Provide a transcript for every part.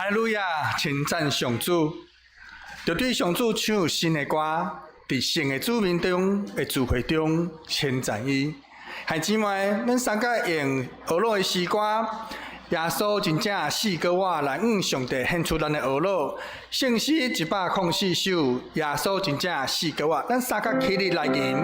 哈利路亞，稱讚上主，著對上主唱新的歌，佇聖的子民中的聚會中稱讚伊。兄姊妹，咱三個用呵咾的詩歌，耶穌真正死過我來向上帝獻出咱的呵咾。聖詩104首，耶穌真正死過我，咱三個起立來吟。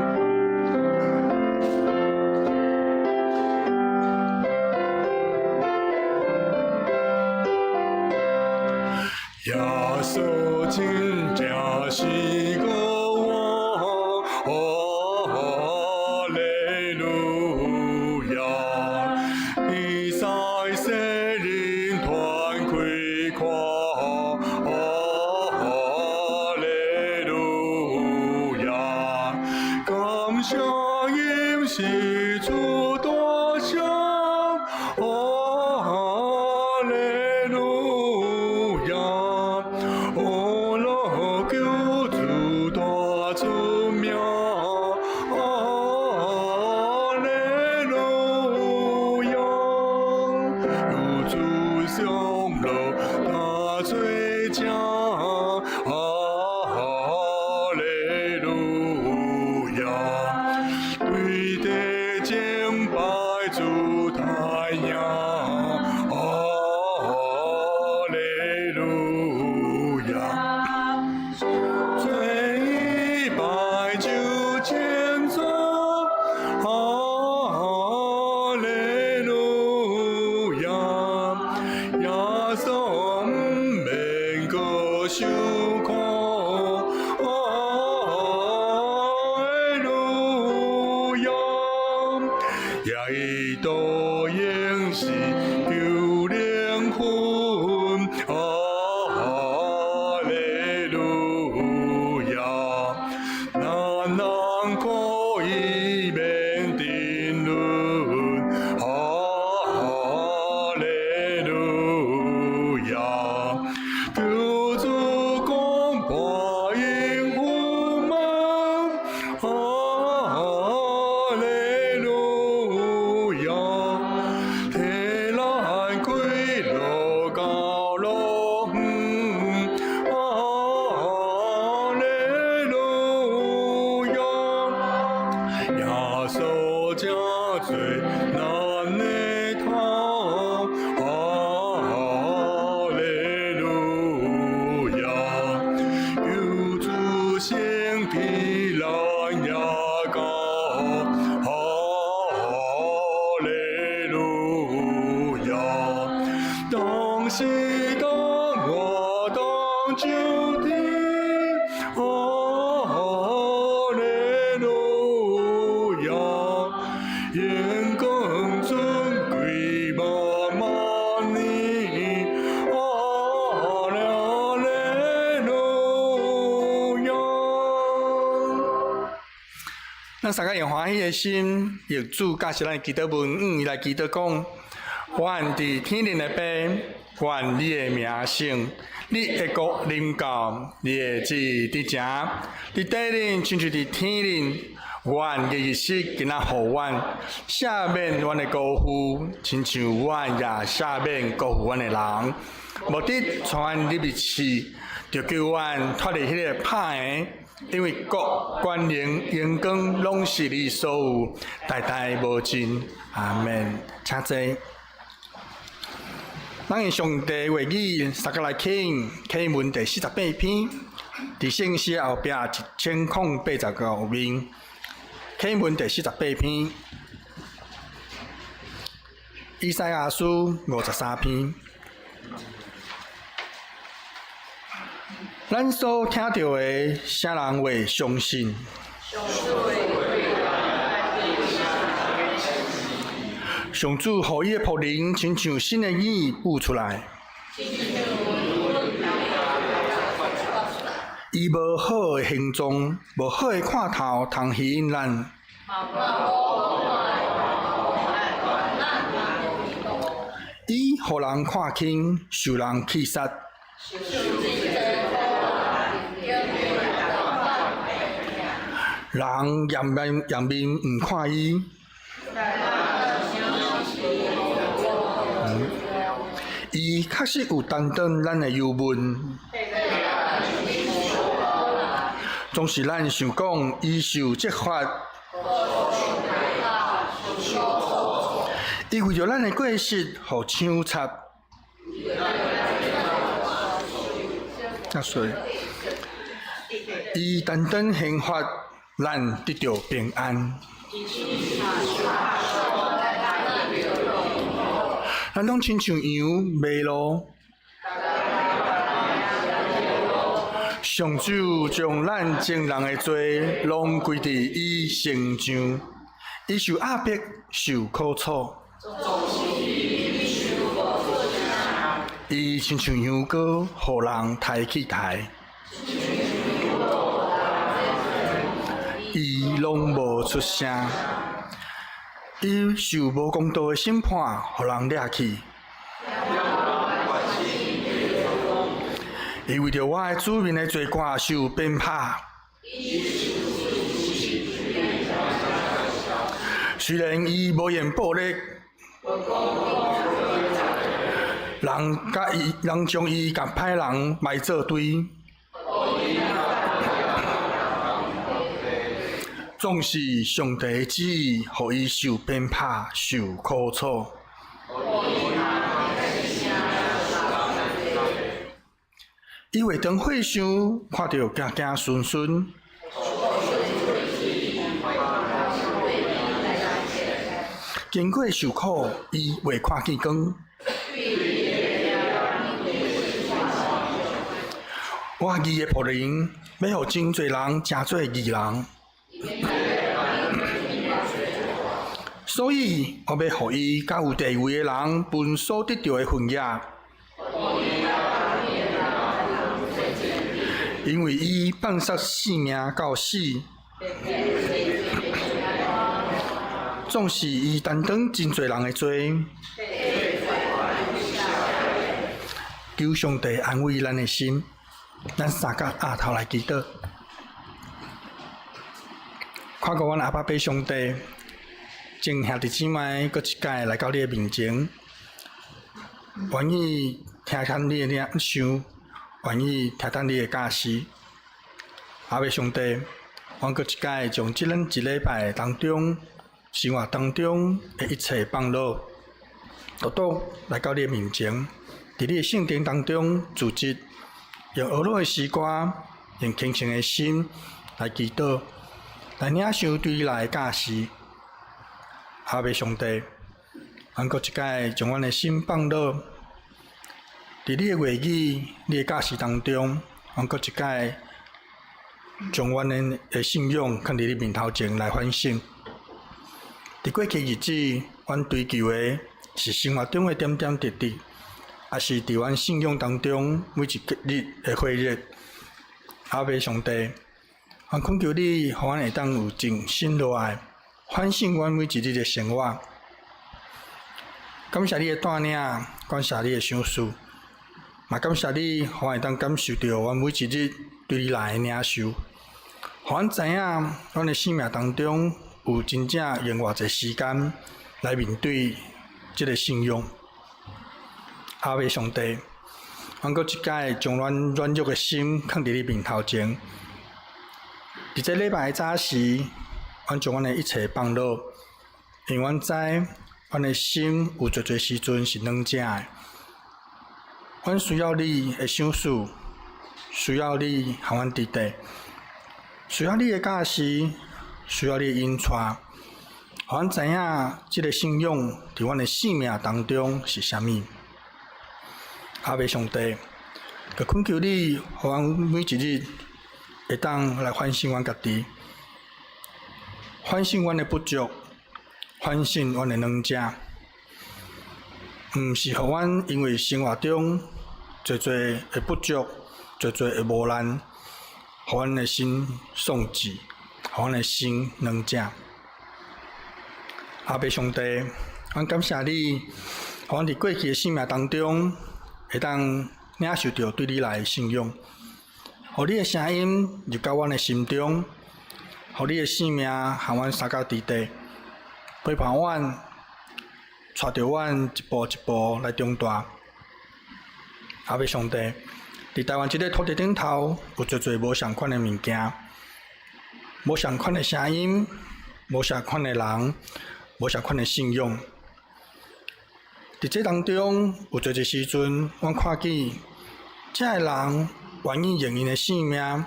耶穌真正死過我，哈利路亞！天使聖靈傳開誇，哈利路亞！感謝應是主大聲，哈利路亞！呵咾救主大出名，哈利路亞！有主上路大罪者，哈利路亞！對地敬拜主太陽，哈利路亞！做禮拜就前走，哈利路亞！耶穌毋免閣受苦，哈利路亞！耶伊都應是求靈魂，哈利路亞！咱人可以免沉淪，哈利路亞！求主公破應付夢，哈利路亞！替咱開路到樂園，哈利路亞！耶穌這做咱的頭，哈利路亞！求主升起咱也高，哈利路亞！當時當活當就天，哈利路亞！榮光尊貴萬萬年，哈利路亞！咱三個用歡喜的心，用主教示咱的祈禱文，伊來祈禱講：願佇天頂的父，願你的名聖，你的國臨到，你的旨意佇成，佇地頂親像佇天頂。阮的日食今仔予阮，赦免阮的辜負，親像阮也赦免辜負阮的人。無得帶阮入去試，著救阮脫離彼个歹的。因為國、權能、榮光，攏是你所有，代代無盡。阿門。請坐。咱用上帝話語，三個來聽，啟文第48篇，佇聖詩後壁1085面。啟文第48篇，以賽亞書53篇。咱所聽著的，啥人會相信？上主予伊的僕人親像新的語吐出來。伊無好的形狀，無好的看頭，通吸引咱。伊予人看輕，受人棄殺。人掩面掩面毋看伊。伊伊確實有擔當咱的憂悶，總是咱想講伊受責罰，伊為著咱的過失，予槍插。所以，伊擔當刑罰，咱得著平安。咱攏親像羊迷路，上主將咱眾人的罪攏歸佇伊身上，伊受壓迫，受苦楚。伊親像羊羔，予人刣去刣。伊攏無出聲。伊受無公道的審判，予人掠去。伊為著我的子民的罪過受鞭打。雖然伊無用暴力，人共伊，人將伊共歹人埋做堆。總是上帝的旨意，予伊受鞭打、受苦楚。伊画長火相，看著驚驚恂恂。經過受苦，伊袂看見光。我義的僕人，欲予真濟人成做義人。所以，我欲予伊佮有地位的人分所得著的份額。因為伊放殺性命到死，總是伊擔當真濟人的罪。求上帝安慰咱的心，咱三角額頭來祈禱。看顧阮阿爸父上帝，眾兄弟姊妹閣一擺來到你的面前，願意聽聽你的領受，願意聽聽你的教示。阿爸上帝，阮閣一擺將這咱一禮拜當中生活當中的一切放落，獨獨來到你的面前，佇你的聖殿當中組織，用哀樂的詩歌，用虔誠的心來祈禱，來領受對你來的教示。阿爸上帝，阮閣一擺將阮的心放落，佇你的話語、你的教示當中，阮閣一擺將阮的信仰囥佇你面頭前來反省。佇過去日子，阮追求的是生活中的點點滴滴，抑是佇阮信仰當中每一日的火熱？阿爸上帝，阮懇求你，予阮會當有靜心落來，反省阮每一日的生活。感謝你的帶領，感謝你的賞賜，嘛感謝你，予阮會當感受著阮每一日對你來的領受，予阮知影，阮的生命當中有真正用偌濟時間來面對這个信仰。阿爸上帝，阮閣一擺將阮軟弱的心囥佇你面頭前。佇這禮拜的早時，阮將阮的一切放落，因為阮知，阮的心有濟濟時陣是軟正的。阮需要你的賞賜，需要你予阮佇底，需要你的教示，需要你的引帶，予阮知影這个信仰佇阮的生命當中是啥物。阿爸上帝，閣懇求你，予阮每一日會當來反省阮家己，反省阮的不足，反省阮的軟正，毋是予阮因為生活中濟濟的不足、濟濟的磨難，予阮的心喪志，予阮的心軟正。阿爸上帝，阮感謝你，予阮佇過去的生命當中，會當領受著對你來的信仰，予你的聲音入到阮的心中，予你的生命和阮相佮佇底，陪伴阮，帶著阮一步一步來長大。阿爸上帝，佇台灣這个土地頂頭，有濟濟無仝款的物件，無仝款的聲音，無仝款的人，無仝款的信仰。佇這當中，有濟濟時陣，阮看見這个人願意用𪜶的性命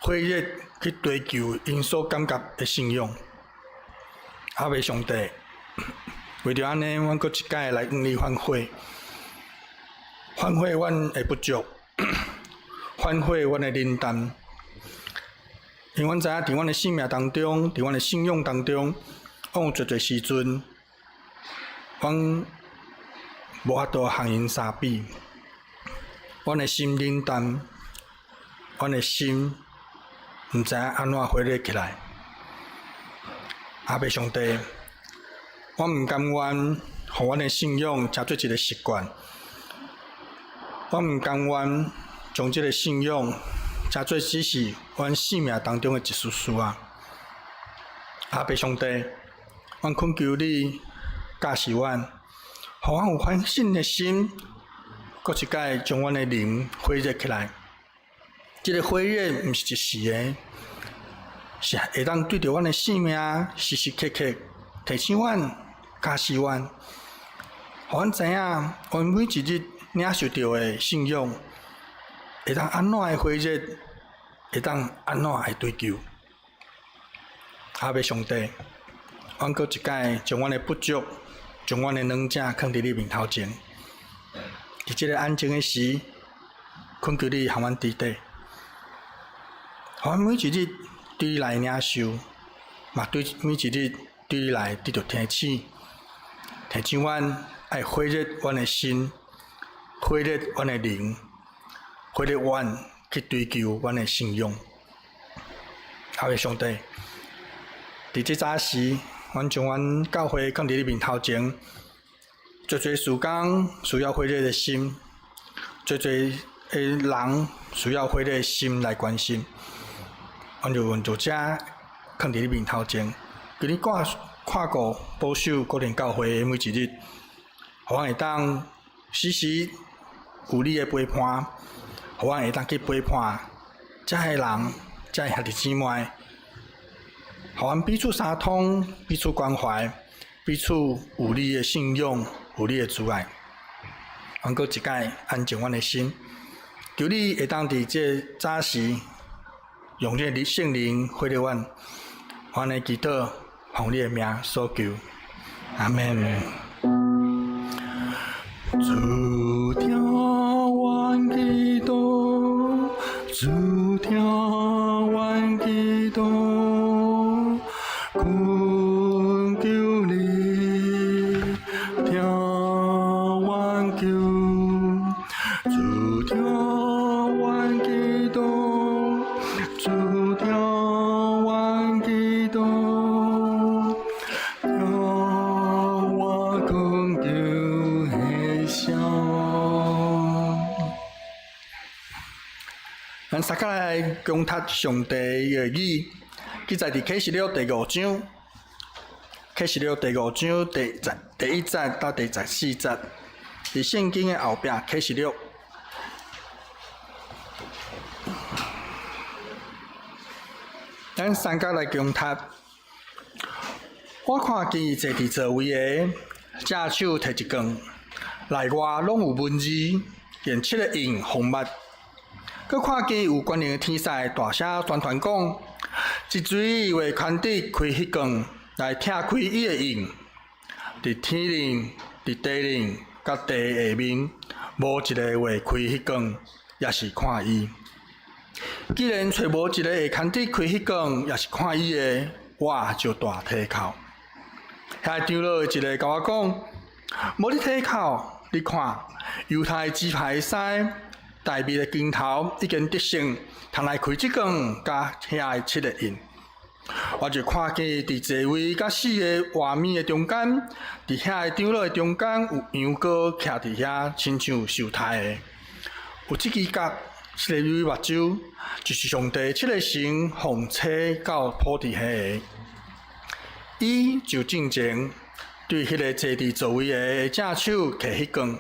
火熱去追求𪜶所感覺的信仰。阿爸上帝，為著按呢，阮閣一擺來向你反悔，反悔阮的不足，反悔阮的冷淡。因為阮知影，佇阮的生命當中，佇阮的信仰當中，阮有濟濟時陣，阮無法度和𪜶相比，阮的心冷淡，阮的心毋知影按怎火熱起來。阿爸上帝，我毋甘願，予阮的信仰成做一个習慣，我毋甘願將這个信仰成做只是阮生命當中的一絲絲仔。阿爸上帝，阮懇求你教示阮，予阮有反省的心，閣一擺將阮的靈火熱起來。這个火熱毋是一時的，是會當對著阮的性命時時刻刻提醒阮、教示阮，予阮知影，阮每一日領受著的信仰，會當按怎的火熱，會當按怎的追求。阿爸上帝，阮閣一擺將阮的不足，將阮的軟弱囥佇你面頭前。佇這个安靜的時，懇求你予阮佇底，予阮每一日對你來領受，嘛對每一日對你來得著提醒，提醒阮愛火熱阮的心，火熱阮的靈，火熱阮去追求阮的信仰。阿爸上帝，佇這早時，阮將阮教會囥佇你面頭前，濟濟事工需要火熱的心，濟濟的人需要火熱的心來關心。阮就阮就遮囥佇你面頭前，求你看看顧保守國連教會的每一日，予阮會當時時有你的陪伴，予阮會當去陪伴遮个人，遮个兄弟姊妹，予阮彼此相通，彼此關懷，彼此有你的信仰，有你的慈愛。阮閣一擺安靜阮的心，求你會當佇這个早時，用你的聖靈火熱阮，阮的祈禱，奉你的名所求，阿們。主聽阮祈禱，主聽阮祈禱，懇求你聽阮求，主聽阮祈禱，主聽阮祈禱，聽我懇求的聲。咱三個來共讀上帝的語，記載佇啟示錄第五章，啟示錄第五章第1節到第14節，佇聖經的後壁啟示錄。咱三個來共讀。我看見坐佇座位的，正手提一棍，內外攏有文字，用七个印封密。閣看見有權能的天使大聲宣傳講：一錘會牽得開彼棍，來拆開伊的印。佇天頂、佇地頂、佮地下面，無一个會開彼棍，抑是看伊。既然揣無一个會牽得開彼棍，抑是看伊的，我就大啼哭。遐長老的一个共我講：無你啼哭，你看，猶太支派的獅，大衛的根頭已經得勝，通來開這棍佮遐的七个印。我就看見佇座位佮四个活物的中間，佇遐个長老的中間，有羊羔徛佇遐，親像受殺的。有七支角，七个蕊目睭，就是上帝七个神奉差到普天下的。伊就進前對彼个坐佇座位的正手提彼棍。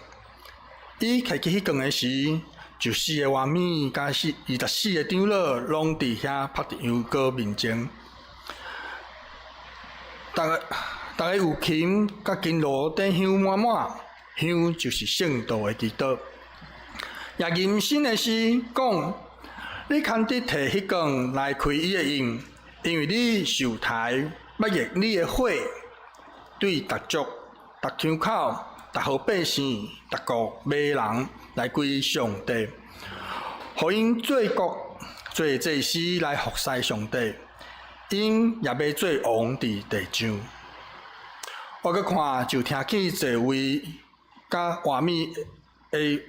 伊提起彼棍的時，就四个活物佮24个長老攏佇遐趴佇羊羔面前。逐个逐个有琴佮金爐頂香滿滿，香就是聖徒的祈禱。也吟新的詩講：你堪得提彼棍來開伊的印，因為你受刣，欲用你的血，對逐族、逐腔口、逐號百姓、逐國買人來歸上帝，予𪜶做國、做祭司來服侍上帝，𪜶也欲做王佇地上。我閣看，就聽見座位佮活物的，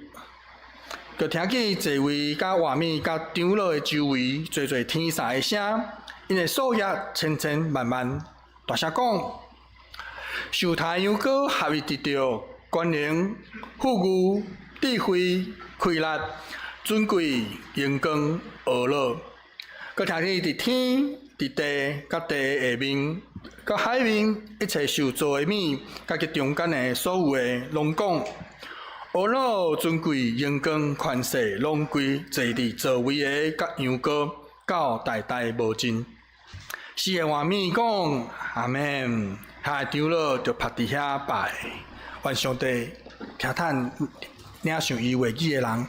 就聽見座位佮活物佮長老的周圍，濟濟天使的聲，𪜶的數額千千萬萬，大聲講：受刣羊羔合伊得著權能、富裕、智慧、氣力、尊貴、榮光、呵咾。閣聽見佇天、佇地、佮地下面、佮海面一切受造的物，佮其中間的所有的，攏講：呵咾、尊貴、榮光、權勢，攏歸坐佇座位的佮羊羔，到代代無盡。四个活物講：阿們。遐个長老就趴佇遐拜，願上帝聽趁領受伊話語的人。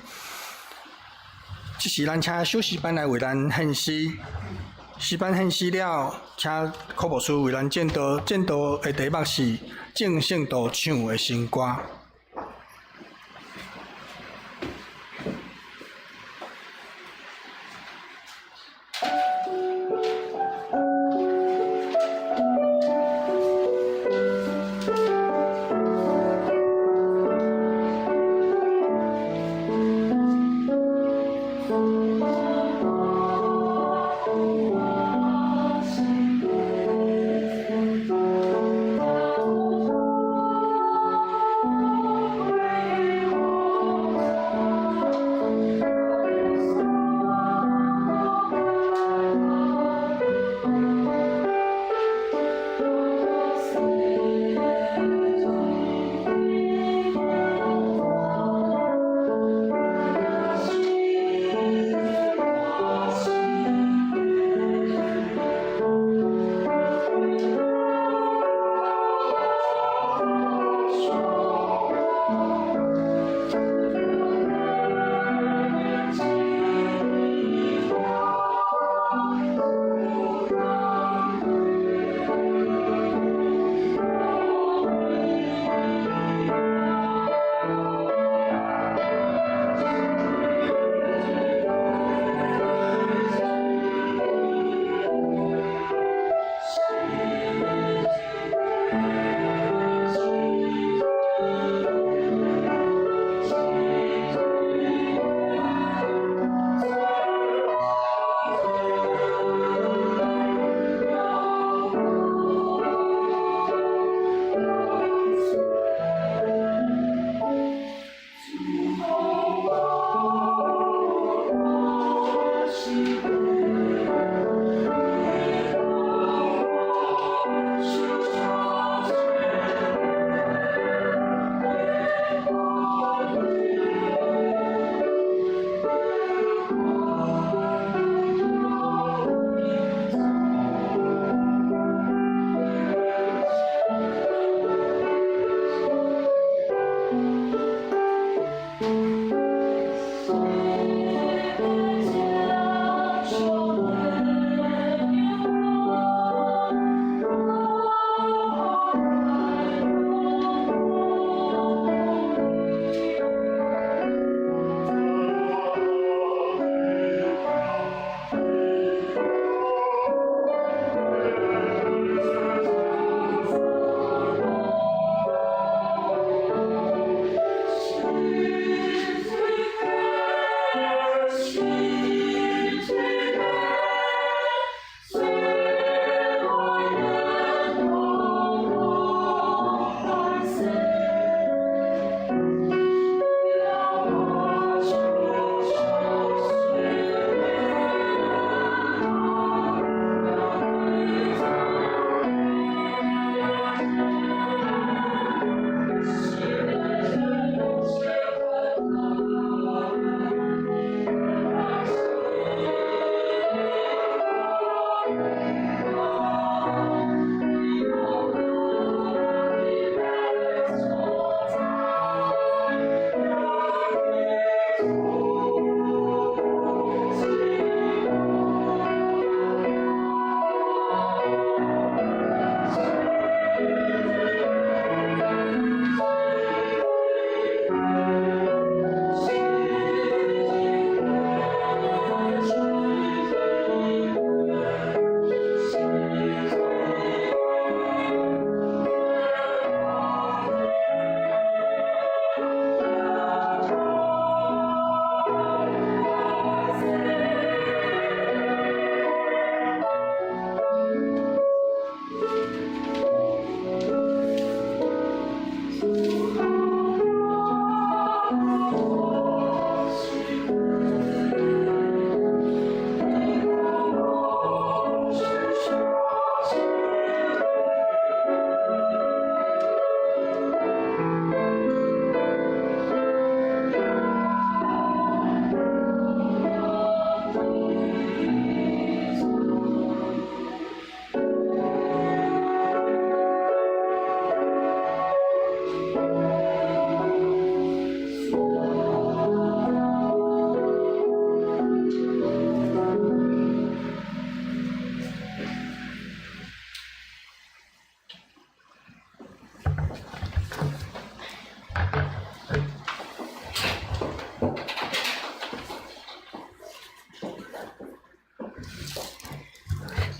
這時，咱請小詩班來為咱獻詩。詩班獻詩了，請柯牧師為咱證道。證道的題目是眾聖徒唱的新歌。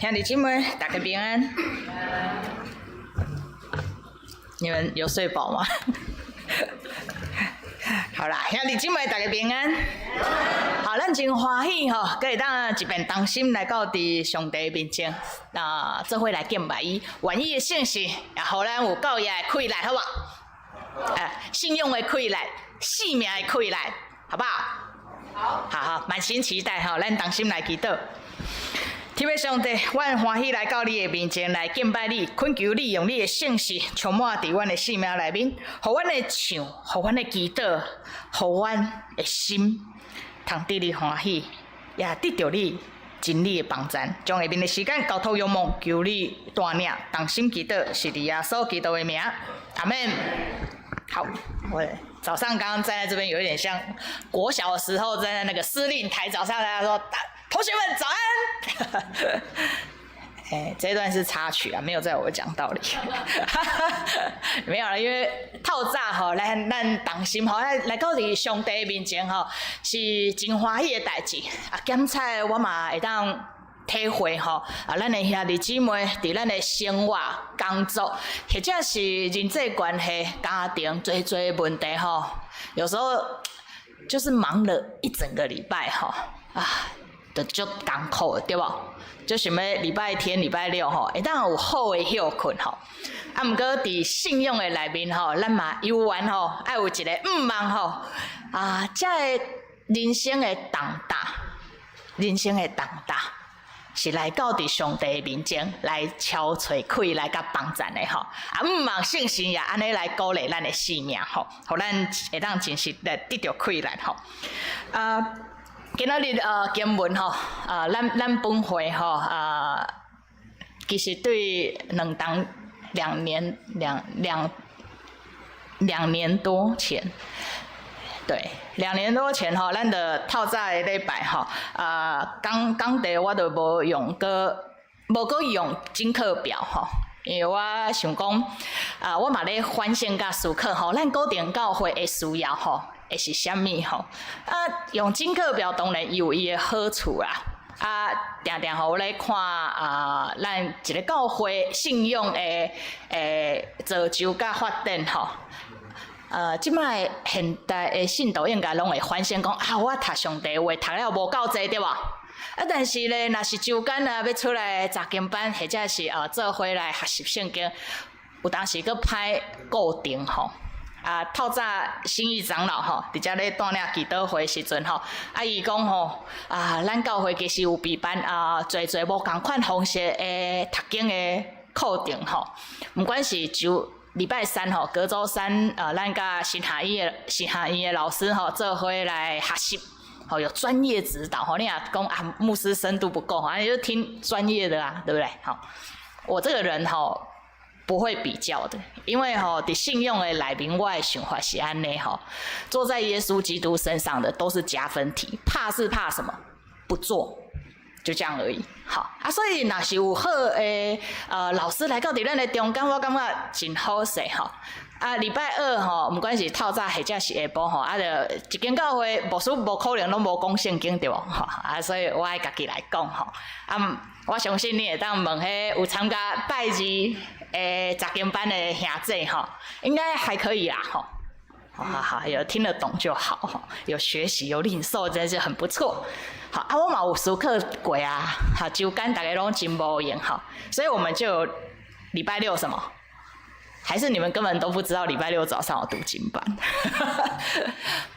兄弟姊妹，大家平安。你們有睡飽嗎？好啦，兄弟姊妹，大家平安。好，咱真歡喜吼，閣會當一遍同心來到佇上帝面前，啊，做伙來敬拜伊，願伊的聖神，也予咱有夠額的氣力，好無？啊，信仰的氣力，生命的氣力，好不好？好，好好，滿心期待吼，咱同心來祈禱。天父上帝，阮歡喜來到你的面前來敬拜你，懇求你用你的聖神充滿佇阮的生命內面，予阮的唱，予阮的祈禱，予阮的心，通得你歡喜，也得著你真理的幫贊。將下面的時間交託仰望，求你帶領，同心祈禱，是佇耶穌基督的名，阿們。好，我早上剛剛站在這邊，有一點像國小的時候站在那個司令台，早上大家說，同學們早安。哎，這段是插曲啊，沒有在我講道理。沒有啦，因為透早吼，來咱同心吼，來來到佇上帝面前吼，是真歡喜的代誌。啊，檢採我嘛會當體會吼，啊，咱的兄弟姊妹佇咱的生活、工作，或者是人際關係、家庭，濟濟問題吼，有時候就是忙了一整個禮拜吼，啊，就足艱苦的，對無？就想欲禮拜天、禮拜六吼，會當有好的歇睏吼。啊，毋過佇信仰的內面吼，咱嘛猶原吼，愛有一个向望吼，啊，這个人生的重擔，人生的重擔，是來到佇上帝面前來敲揣氣來佮幫贊的吼。啊，向望聖神也按呢來鼓勵咱的生命吼，予咱會當真實來得著氣力吼。啊，今仔日經文吼，啊，咱本會吼啊，其實對兩當兩年兩兩兩年多前，對，2年多前吼，咱著透早的禮拜吼，啊，講講題我就無用閣無閣用真課表吼，因為我想講，啊，我嘛咧反省佮思考吼，咱固定教會的需要吼，會是啥物吼？啊，用真課表當然有伊的好處啦。啊，定定予我咧看啊，咱一个教會信仰的造就佮發展吼。這擺現代的信徒應該攏會反省講啊，我讀上帝話讀了無夠濟對無？啊，但是咧，若是週間啊，欲出來查經班，或者是做伙來學習聖經，有當時閣歹固定吼。啊，透早新義長老吼，佇遮咧帶領祈禱會時陣吼，啊，伊講吼，啊，咱教會其實有備辦啊，濟濟無仝款方式的讀經的課程吼，毋管是周禮拜三吼，隔週三，咱佮神學院的老師吼，做伙來學習，吼，有專業指導吼。你若講啊，牧師深度不夠，啊，你就聽專業的啊，對不對？好，我這個人吼，不會比較的，因為吼，佇信仰的內面，我的想法是按呢吼，坐在耶穌基督身上的都是加分題，怕是怕什麼？不做，就這樣而已。好啊，所以若是有好的老師來到佇咱的中間，我感覺真好勢吼。啊，禮拜二吼，毋管是透早或者是下晡吼，啊，就一間教會牧師無可能攏無講聖經對無？吼啊，所以我愛家己來講吼。啊，我相信你會當問彼有參加拜二的查經班的兄弟吼，應該還可以啦吼。好好好，有聽得懂就好吼，有學習有領受，真是很不錯。好啊，我嘛有思考過啊，好，週間大家攏真無閒吼，所以我們就禮拜六什麼？還是你們根本都不知道禮拜六早上有讀經班？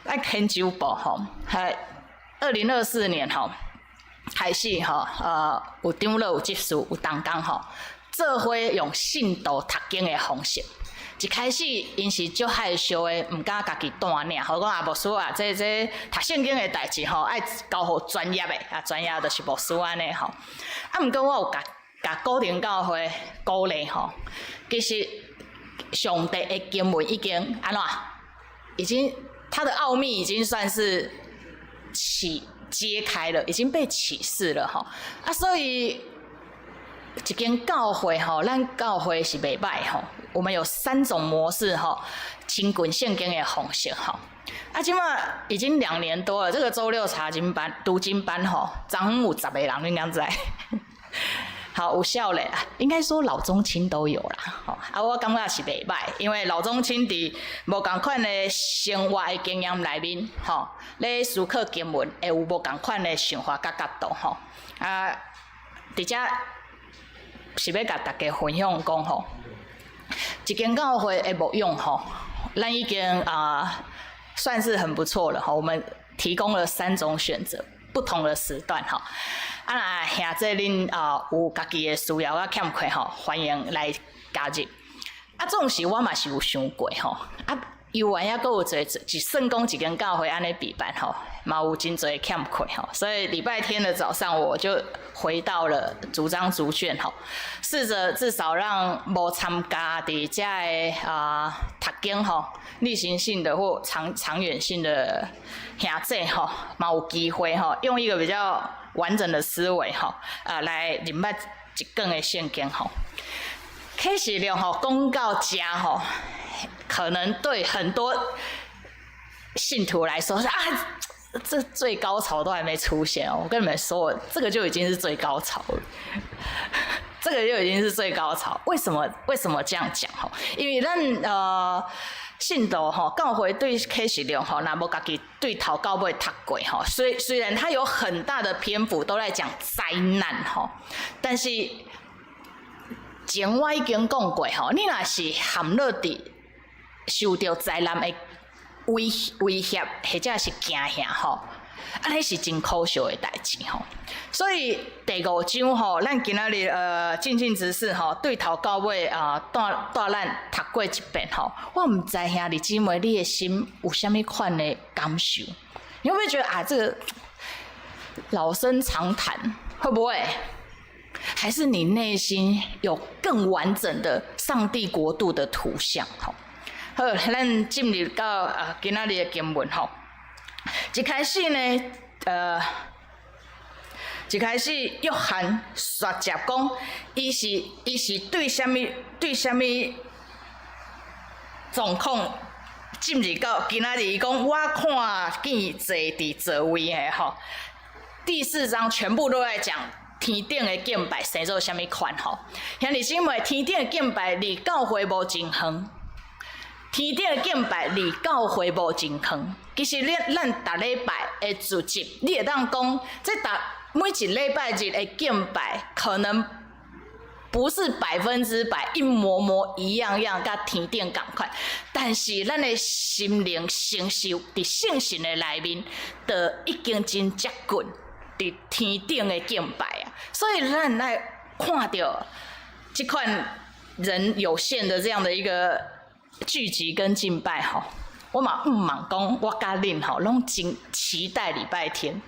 愛研究部吼，還2024年吼開始吼，有長老有執事有同工吼，做伙用信徒讀經的方式。一開始𪜶是足害羞的，毋敢家己帶領。吼講啊，牧師啊，這讀聖經的代誌吼，愛交予專業的，啊，專業就是牧師按呢吼。啊，毋過我有共共古亭教會鼓勵吼，其實上帝的經文已經按怎？已經他的奧秘已經算是啟揭開了，已經被啟示了吼。啊，所以一間教會吼，咱教會是袂䆀吼。我們有三種模式吼，親近聖經的方式吼。啊，這馬已經2年多了，這個週六查經班、讀經班吼，昨昏有10個人，你敢知？好，有少年啊，應該說老中青都有啦。吼，啊，我感覺是袂䆀，因為老中青佇無仝款的生活的經驗內面，吼，咧思考經文會有無仝款的想法佮角度，吼。啊，佇遮是欲共大家分享講吼，一間教會的牧養吼，咱已經啊算是很不錯了吼。我們提供了三種選擇，不同的時段吼。啊，若兄弟恁啊有家己的需要佮欠缺吼，歡迎來加入。啊，總是我嘛是有想過吼，啊，猶原猶閣有濟，就算講一間教會按呢比辦吼，嘛有真濟欠缺吼，所以禮拜天的早上我就回到了逐章逐卷吼，試著至少讓無參加佇遮的啊讀經吼，例行性的或長長遠性的兄弟吼，嘛有機會吼，用一個比較完整的思維吼，啊來認捌一卷的聖經吼。啟示錄吼講到遮吼，可能對很多信徒來說是啊，這最高潮都還沒出現哦。我跟你們說，這個就已經是最高潮了，這個就已經是最高潮。為什麼？為什麼這樣講？吼，因為咱信徒吼，教會對啟示錄吼，若無家己對頭到尾讀過吼，雖然它有很大的篇幅都在講災難吼，但是前我已經講過吼，你若是陷落佇受著災難的威脅或者是驚嚇吼，按呢是真可笑的代誌吼。所以第五章吼，咱今仔日進進執事吼，對頭到尾啊帶帶咱讀過一遍吼。我毋知兄弟姊妹，你的心有啥物款的感受？你會不會覺得啊，這個老生常談，會不會？還是你內心有更完整的上帝國度的圖像？吼，好，咱進入到啊今仔日的經文吼。一開始呢，一開始約翰說接講，伊是對啥物狀況進入到今仔日，伊講我看見坐佇座位的吼。第四章全部都在講天頂的敬拜生做啥物款吼。兄弟姊妹，天頂的敬拜離教會無真遠。天頂的敬拜離教會無真遠。其實咱逐禮拜的聚集，你會當講，這逐每一禮拜日的敬拜，可能不是100%一模模一樣樣，佮天頂仝款。但是咱的心靈承受佇聖神的內面，就已經真接近佇天頂的敬拜啊。所以咱來看著這款人有限的這樣的一個聚集跟敬拜吼，我嘛毋茫講，我佮恁吼攏真期待禮拜天，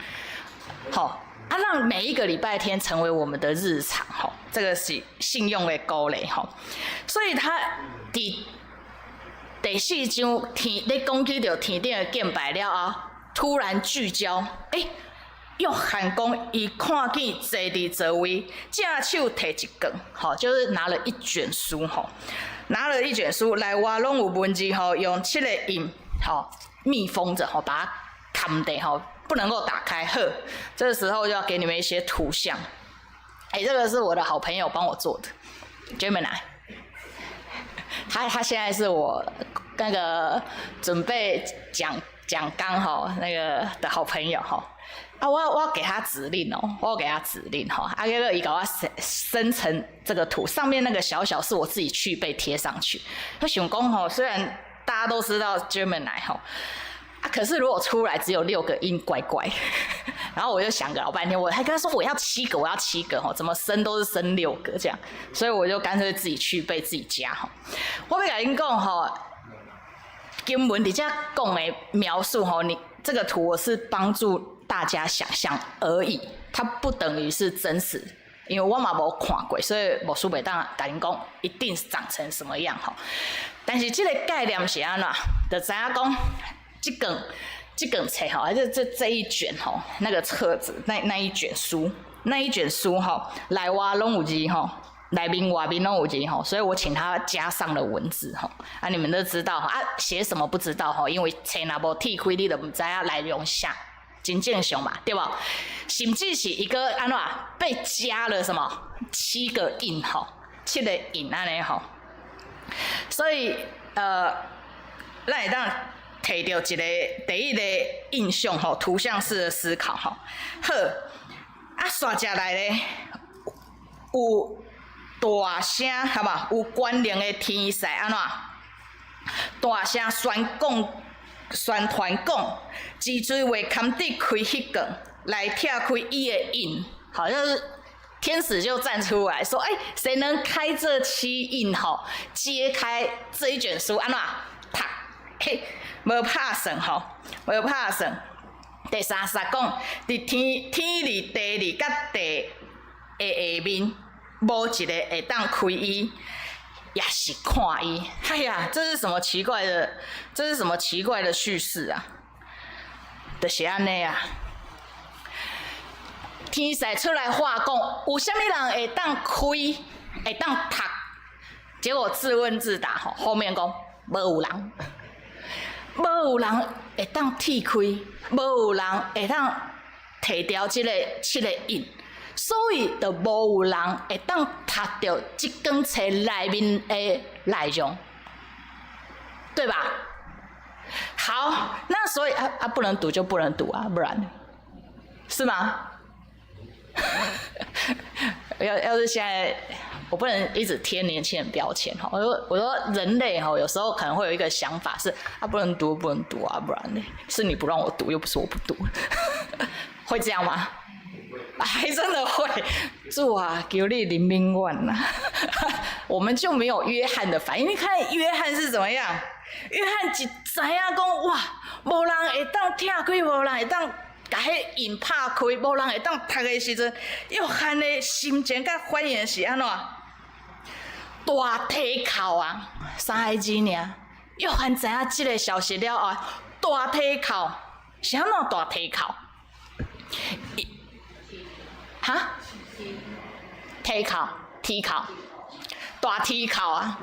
吼啊，讓每一個禮拜天成為我們的日常吼，這個是信用的鼓勵吼。所以他佇第四章天咧講起著天頂的敬拜了後，突然聚焦，欸，約翰講伊看見坐佇座位，正手提一卷，吼，就是拿了一卷書吼。拿了一卷書，內外攏有文字吼，用七個印吼密封著吼，把它蓋著吼，不能夠打開。呵，這個時候就要給你們一些圖像。欸，這個是我的好朋友幫我做的，Gemini。他現在是我那個準備講講綱吼那個的好朋友吼。啊，我給他指令哦，我給他指令吼，啊，結果伊共我生成這個圖，上面那個小小是我自己去背貼上去。我想講吼，雖然大家都知道 Gemini 吼，啊，可是如果出來只有六個音，怪怪。然後我就想個老半天，我還跟他說我要七個，我要七個吼，怎麼生都是生六個這樣，所以我就乾脆自己去背自己加吼。我欲共恁講吼，經文佇遮講的描述吼，你這個圖我是幫助大家想象而已，它不等於是真實，因為我嘛無看過，所以牧師袂當共恁講一定是長成什麼樣吼。但是這個概念是按怎，就知影講，這卷冊吼，這一卷吼，那個冊子，那一卷書，那一卷書吼，內外攏有字吼，內面外面攏有字吼，所以我請他加上了文字吼。啊，你們都知道啊，寫什麼不知道吼，因為冊若無鐵開，你就毋知影內容啥。真正常嘛，對無？甚至是伊閣按怎被加了什麼七個印吼，七個印按呢吼。所以咱會當提著一個第一个印象吼，圖像式的思考吼。好，啊，紲接來咧有大聲，好無？有權能的天使按怎？大聲宣講、宣傳講，真濟話堪得開彼卷來拆開伊的印，好像是天使就站出來說：“欸，誰能開這七印？吼，揭開這一卷書，按怎讀？嘿，無拍算吼，無拍算。第三節講，佇天天裡、地裡佮地的下面，無一个會當開伊，抑是看伊。哎呀，這是什麼奇怪的？這是什麼奇怪的敘事啊？就是按呢啊。天使出來話講，有啥物人會當開，會當讀？結果自問自答吼，後面講無有人，無有人會當拆開，無有人會當提掉這个七个印，所以就無有人會當讀著這卷冊內面的內容，對吧？好，那所以啊啊不能讀就不能讀啊，不然是嗎？要是現在我不能一直貼年輕人標籤哈，我說人類哈，有時候可能會有一個想法是啊不能讀不能讀啊，不然呢是你不讓我讀，又不是我不讀，會這樣嗎？還真的會，主啊，求你憐憫我呐！我們就沒有約翰的反應。你看約翰是怎麼樣？約翰一知影講哇，無人會當拆開，無人會當共彼印拍開，無人會當讀的時陣，約翰的心情佮反應是按怎？大啼哭啊，三个字爾。約翰知影這个消息了後，大啼哭，是按怎大啼哭？哈？啼哭，啼哭，大啼哭啊！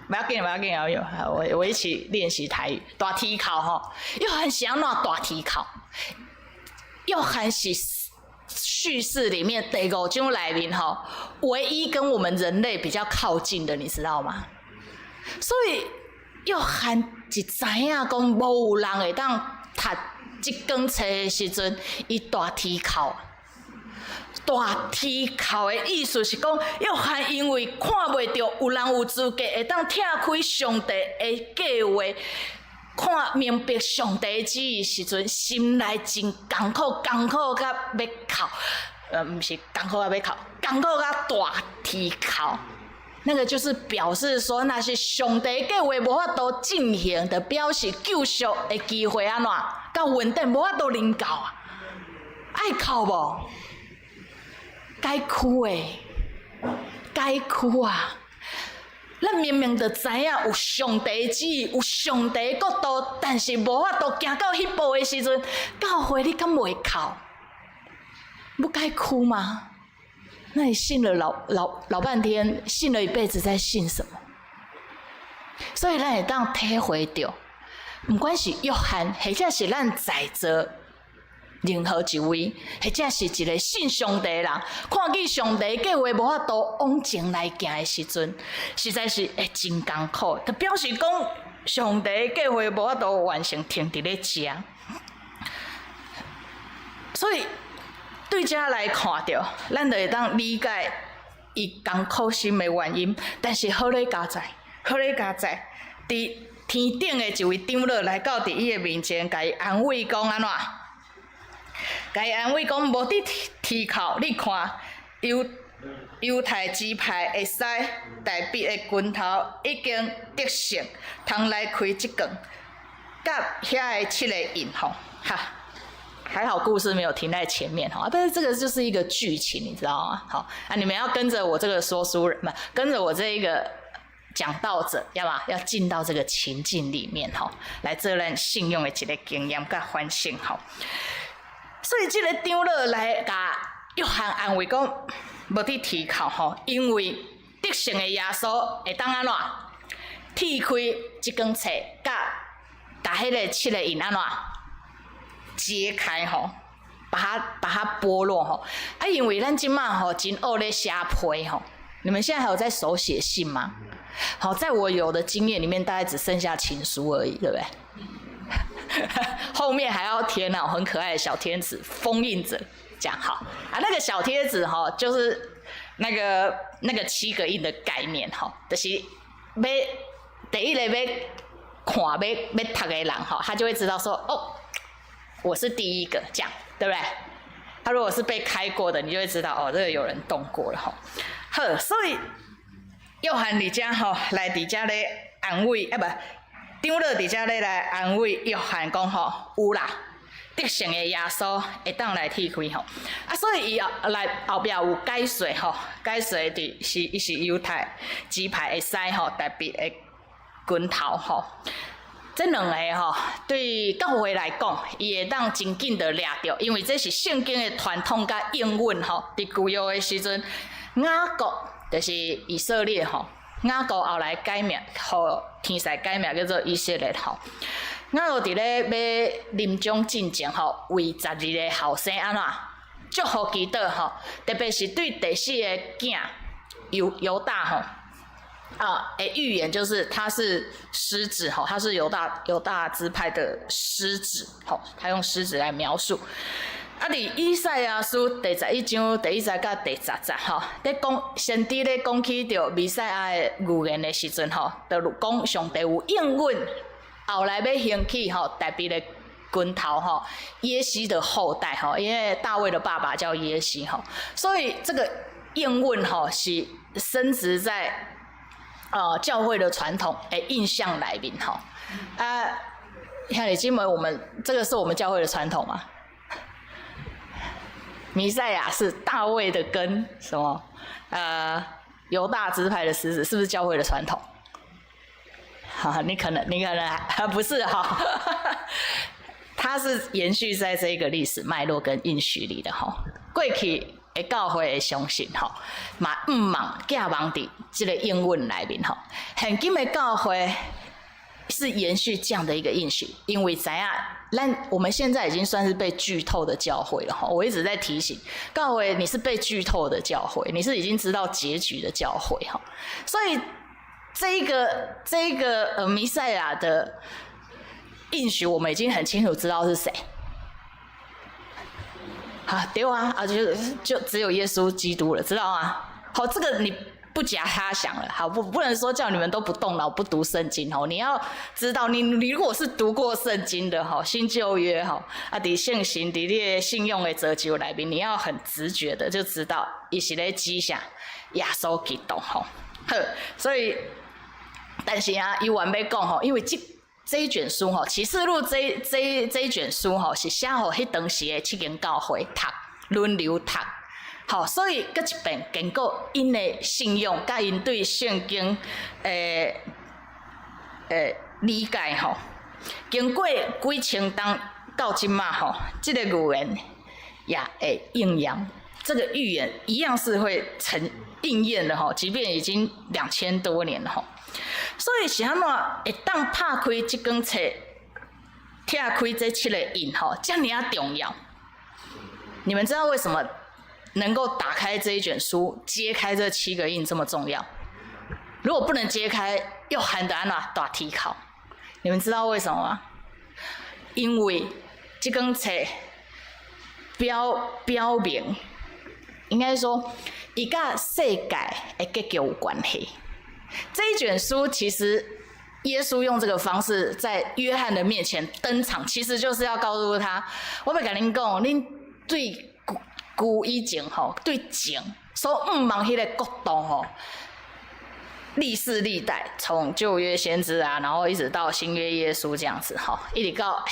不要緊，不要緊，我一起練習台語。大啼哭吼，約翰是按怎大啼哭？約翰是敘事裡面第五章內面吼，唯一跟我們人類比較靠近的，你知道嗎？所以約翰一知影講無有人會當讀這卷冊的時陣，伊大啼哭。大啼哭的意思是講，約翰因為看袂著有人有資格會當拆開上帝的計劃，看明白上帝的旨意時陣，心內真艱苦，艱苦甲欲哭，毋是艱苦甲欲哭，艱苦甲大啼哭。那個就是表示說，若是上帝計劃無法度進行，就表示救贖的機會按怎，佮恩典無法度臨到啊！愛哭無？該哭的，該哭啊！咱明明就知影有上帝旨意，有上帝國度，但是無法度行到彼步的時陣，教會你敢袂哭？不該哭嗎？那你信了老老老半天，信了一輩子，在信什麼？所以咱會當體會著，毋管是約翰，或者是咱在座任何一位，或者是一个信上帝的人，看見上帝計劃無法度往前來行的時陣，實在是會真艱苦。就表示講，上帝計劃無法度完成，停佇咧遮。所以對這來看著，咱就會當理解伊艱苦心的原因。但是好佳哉，好佳哉，佇天頂的一位長老來到佇伊的面前，共伊安慰講按怎？共伊安慰講，無得啼哭，你看，猶太支派的獅大衛的根頭已經得勝，通來開這卷，佮遐的七个印吼，哈。還好故事沒有停在前面哈，但是這個就是一個劇情，你知道嗎？好啊，你們要跟着我這個說書人，不跟着我這一個講道者，要嘛要進到這個情境裡面吼，來做咱信仰的一个經驗佮反省吼。所以這个長老來共約翰安慰講，無得啼哭吼，因為得勝的耶穌會當按怎？拆開這卷冊，佮共彼个七个印按怎？揭開吼。把它剝落吼。啊，因為咱這馬吼真學咧寫批吼，你們現在還有在手寫信嗎？好，在我有的經驗裡面，大概只剩下情書而已，對不對？後面還要貼那種很可愛的小貼紙，封印著，這樣好啊。那個小貼紙哈，就是那個七個印的概念哈，就是欲第一個欲看欲欲讀的人哈，他就會知道說哦，我是第一個，這樣對不對？他如果是被開過的，你就會知道哦，這個有人動過了哈。好，所以約翰佇遮吼來佇遮咧安慰啊，無長老佇遮咧來安慰約翰講吼，有啦，得勝的耶穌會當來鐵開吼。啊，所以伊後來後壁有解說吼，解說佇是伊是猶大支派的獅吼，大衛的根頭吼。這兩个吼，對教會來講，伊會當真緊就掠著，因為這是聖經的傳統佮應允吼。佇舊約的時陣，雅各就是以色列吼，雅各後來改名，予天使改名叫做以色列吼。雅各佇咧欲臨終進前吼，為十二个後生按怎祝福祈禱吼，特別是對第四个囝猶大吼。啊，欸，預言就是他是獅子吼，他是猶大支派的獅子吼，他用獅子來描述。啊，佇以賽亞書第11章第1節佮第10節吼，咧講先知咧講起著彌賽亞的預言的時陣吼，就講上帝有應允，後來欲興起吼大衛的根頭吼，耶西的後代吼，因為大衛的爸爸叫耶西吼，所以這個應允吼是深植在教會的傳統的印象內面吼。啊，兄弟姊妹，我們這個是我們教會的傳統嗎？彌賽亞是大衛的根，什麼？猶大支派的獅子，是不是教會的傳統？好，你可能還不是哈，它是延續在這個歷史脈絡跟應許裡的哈。過去的教會的相信吼，嘛毋望寄望佇這個應允內面吼。現今的教會是延續這樣的一個應許，因為知影，咱我們現在已經算是被劇透的教會了哈。我一直在提醒教會，你是被劇透的教會，你是已經知道結局的教會哈。所以這一個彌賽亞的應許，我們已經很清楚知道是誰。好，對啊，啊就只有耶穌基督了，知道嗎？好，這個你不假他想了，好，不能說叫你們都不動腦不讀聖經哦，你要知道，你如果是讀過聖經的哈，新舊約哈，啊，佇信心佇你的信仰的造就內面，你要很直覺的就知道，伊是咧指啥耶穌基督吼。好，所以，但是啊，伊還欲講吼，因為這一卷書吼，啟示錄這一卷書吼，是寫予彼當時的七間教會讀，輪流讀。好，所以閣一遍堅固𪜶的信仰，佮𪜶對聖經的理解吼。經過幾千冬到這馬吼，這个預言也會應驗，這個預言一樣是會成應驗的吼，即便已經2000多年了吼。所以是按怎會當拍開這卷冊，拆開這七个印吼，遮爾仔重要。你們知道為什麼能夠打開這一卷書，揭開這七個印這麼重要？如果不能揭開，又喊得按怎大啼哭？你們知道為什麼嗎？因為這卷冊表明，應該說，伊佮世界的結局有關係。這一卷書其實，耶穌用這個方式在約翰的面前登場，其實就是要告訴他：我欲共恁講，恁對古以前吼，對前所向望彼个國度吼，歷世歷代從舊約先知啊，然後一直到新約耶穌這樣子吼，一直到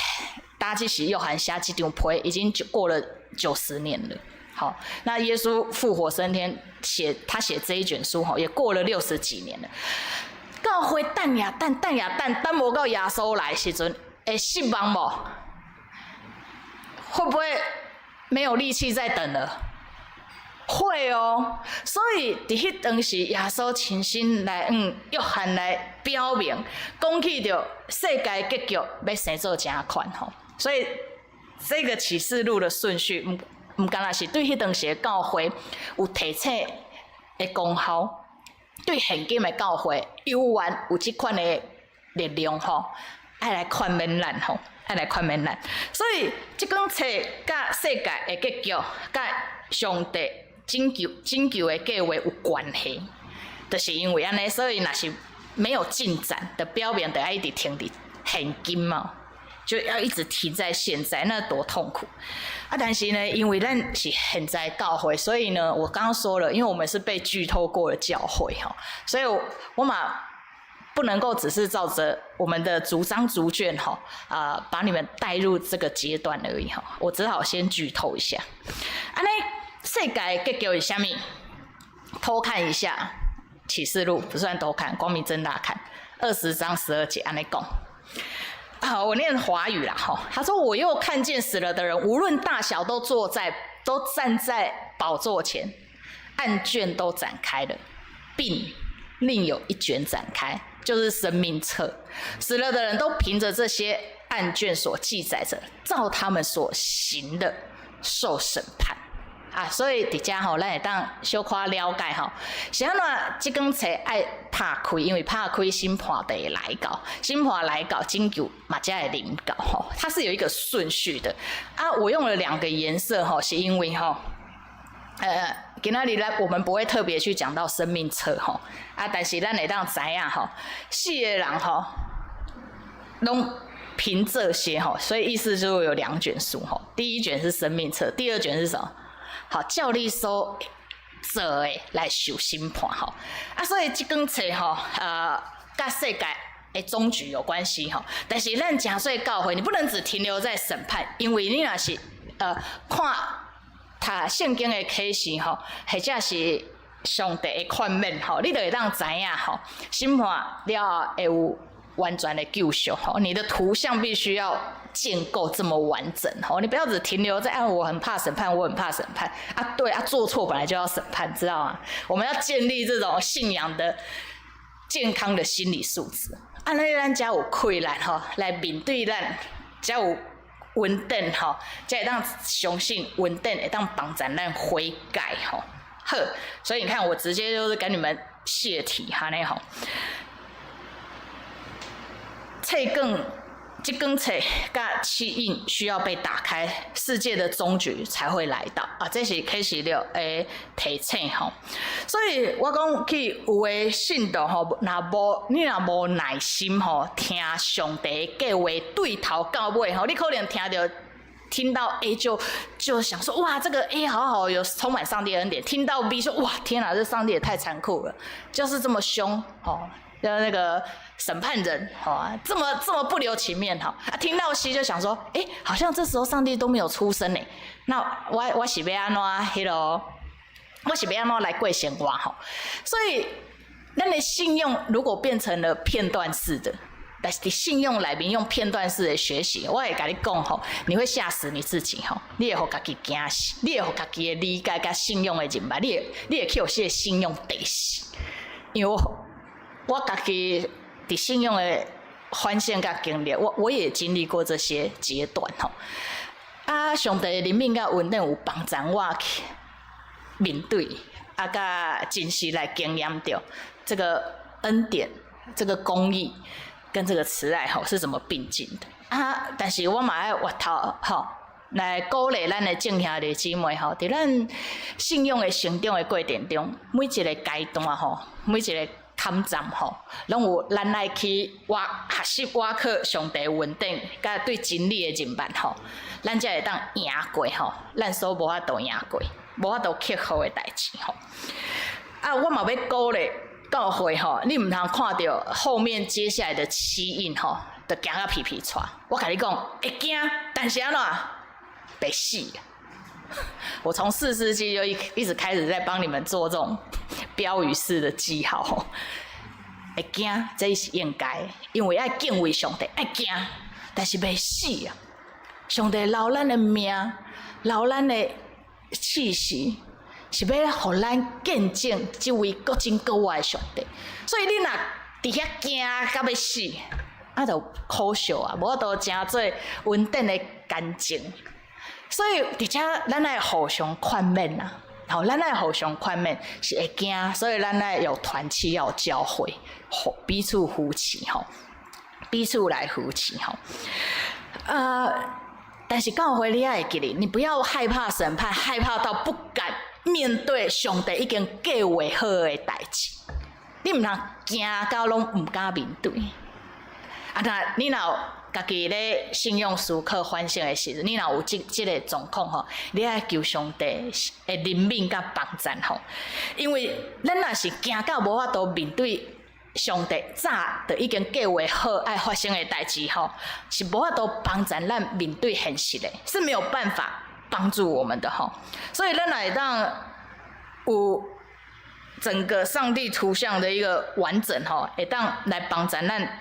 當這時約翰寫這張批，已經就過了90年了。好，那耶穌復活升天，他寫這一卷書吼，也過了60幾年了。教會等呀等，等呀等，等無到耶穌來時陣，會失望無？會不會沒有力氣再等了？會哦。所以佇彼當時，耶穌親身來向約翰來表明，講起著世界結局欲生做這款吼。所以這個啟示錄的順序，毋干焦是對彼當時的教會有提醒的功效，對現今的教會猶原有這款的力量吼，愛來勸勉咱吼，愛來勸勉咱。所以這卷冊佮世界的結局，佮上帝拯救的計劃有關係，就是因為按呢，所以若是沒有進展的表明，就愛一直停佇現今嘛，就要一直停在現在，那多痛苦啊！但是呢，因為咱是現在教會，所以呢，我剛剛說了，因為我們是被劇透過的教會哈，所以我嘛不能夠只是照着我們的逐章逐卷哈啊，把你們帶入這個階段而已哈，我只好先劇透一下。按呢，世界結局是啥物？偷看一下啟示錄，不算偷看，光明正大看20章12節，按呢講。好，我念華語啦，哈。他說：“我又看見死了的人，無論大小，都坐在，都站在寶座前，案卷都展開了，並另有一卷展開，就是生命冊。死了的人都憑着這些案卷所記載著，照他們所行的受審判。”啊，所以佇遮吼，咱會當小可了解吼，是按怎這卷冊愛拍開，因為拍開審判就會來到，審判來到拯救嘛才會臨到吼，它是有一個順序的。啊，我用了兩個顏色吼，是因為吼，今仔日咧，我們不會特別去講到生命冊吼，啊，但是咱會當知影吼，死的人吼，攏憑這些吼，所以意思就有兩卷書吼，第一卷是生命冊，第二卷是什麼？好，照你所做的來受審判吼，啊，所以這卷冊吼，佮世界的終局有關係吼。但是咱誠濟教會，你不能只停留在審判，因為你若是看讀聖經的啟示吼，或者是上帝的勸勉吼，你就會當知影吼，審判了後會有完全的救贖吼。你的圖像必須要建構這麼完整吼，你不要只停留在啊，我很怕審判，我很怕審判啊，對啊，做錯本來就要審判，知道嗎？我們要建立這種信仰的健康的心理素質，按呢咱才有氣力吼，來面對咱，才有恩典吼，才會當相信恩典會當幫助咱悔改吼。好，所以你看，我直接就是跟你們洩題按呢吼。冊卷，這卷冊佮七印需要被打開，世界的終局才會來到啊！這是啟示錄的提醒吼。所以我講去有的信徒吼，若無你若無耐心吼，聽上帝的計劃對頭到尾吼，你可能聽到 A 就想說哇，這個 A 好好，有充滿上帝恩典。聽到 B 說哇，天哪，這上帝也太殘酷了，就是這麼兇哦。的那個審判人，吼，這麼不留情面，吼啊！聽到 C 就想說，欸，好像這時候上帝都沒有出聲呢。那我是欲按怎彼囉，我是欲按怎來過生活，吼。所以，咱的信用如果變成了片段式的，但是信用內面用片段式的學習，我會共你講吼，你會嚇死你自己吼，你會予家己驚死，你會予家己的理解佮信用的認捌，你會去予這個信用跌死，因為我家己佇信用的反省佮經歷，我也經歷過這些階段吼。啊，上帝的憐憫佮恩典有幫助我去面對，啊，佮真實來經驗著這個恩典、這個公義跟這個慈愛吼是怎麼並進的啊？但是我嘛愛回頭吼來鼓勵咱的眾兄弟姊妹吼，佇咱信仰的成長的過程中，每一個階段吼，每一個坎站吼，攏有咱愛去倚學習倚靠上帝恩典，佮對真理的認捌吼，咱才會當贏過吼，咱所無法度贏過、無法度克服的代誌吼。啊，我嘛欲鼓勵教會吼，你毋通看著後面接下來的七印吼，就驚甲皮皮掣。我共你講，會驚，但是按怎？袂死。我從四世紀就一直開始在幫你們做這種標語式的記號。會驚，這是應該，因為愛敬畏上帝，愛驚，但是袂死啊！上帝留咱的命，留咱的氣息，是欲予咱見證這位閣真閣活的上帝。所以你若佇遐驚甲欲死，啊，就可惜啊，無法度成做恩典的見證。所以佇遮咱愛互相勸勉啊，吼，咱愛互相勸勉是會驚，所以咱愛有團契，要有教會，彼此扶持吼，彼此來扶持吼。但是教會你愛會記得，你不要害怕審判，害怕到不敢面對上帝已經計劃好的代誌。你毋通驚到攏毋敢面對。啊，若你若有家己咧信用思考反省的時陣，你若有這個狀況吼，你愛求上帝的憐憫佮幫助吼。因為咱若是驚到無法度面對上帝早就已經計劃好愛發生的代誌吼，是無法度幫助咱面對現實的，是沒有辦法幫助我們的吼。所以咱若會當有整個上帝圖像的一個完整吼，會當來幫助咱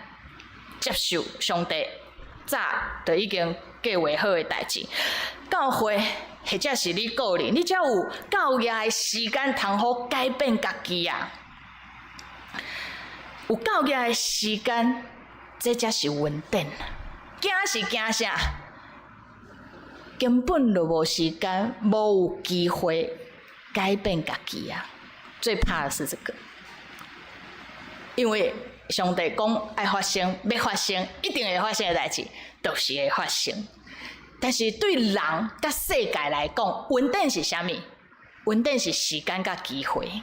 接受上帝早就已經計劃好的代誌。教會或者是你個人，你才有夠額的時間通好改變家己啊！有夠額的時間，這才是恩典。驚是驚啥？根本就無時間，無有機會改變家己啊！最怕的是這個，因為上帝講愛發生，欲發生，一定會發生的代誌，就是會發生。但是對人佮世界來講，恩典是啥物？恩典是時間佮機會。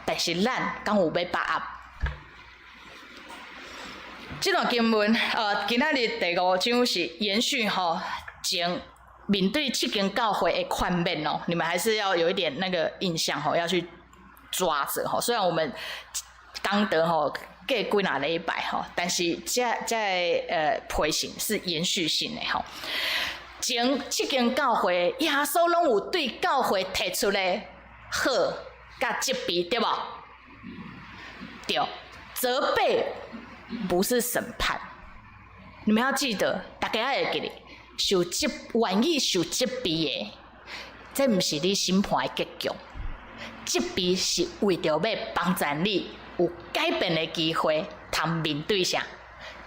但是咱敢有欲把握？這段經文，今仔日第五章是延續吼前面對七間教會的勸勉哦，你們還是要有一點那個印象吼，要去抓著吼。雖然我們剛得吼過幾若禮拜吼，但是這批信是延續性的吼。前七間教會，耶穌攏有對教會提出的好佮責備，對無？對，責備不是審判。你們要記得，大家愛會記得，受責願意受責備的，這毋是你審判的結局。責備是為著欲幫助你有改變的機會，通面對啥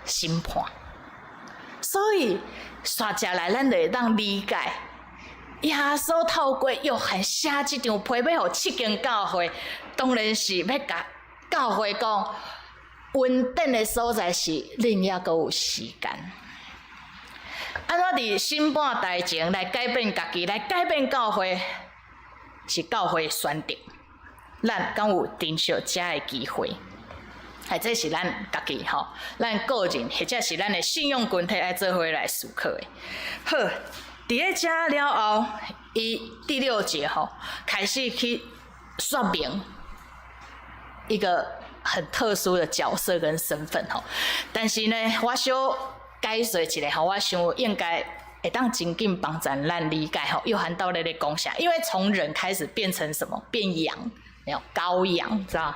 審判。所以，煞接來，咱就會當理解，耶穌透過約翰寫這張批欲予七間教會，當然是欲共教會講，恩典的所在是恁猶閣有時間。按怎佇審判台前來改變家己，來改變教會，是教會選擇。咱敢有珍惜這个機會？哎，這是咱家己吼，咱個人或者是咱的信仰群體愛做伙來思考的。好，佇咧遮了後，伊第六節吼開始去說明一個很特殊的角色跟身份吼。但是呢，我小解說一下吼，我想應該會當真緊幫助咱理解吼。約翰到底咧講啥？因為從人開始變成什麼？變羊，沒有羔羊，知道？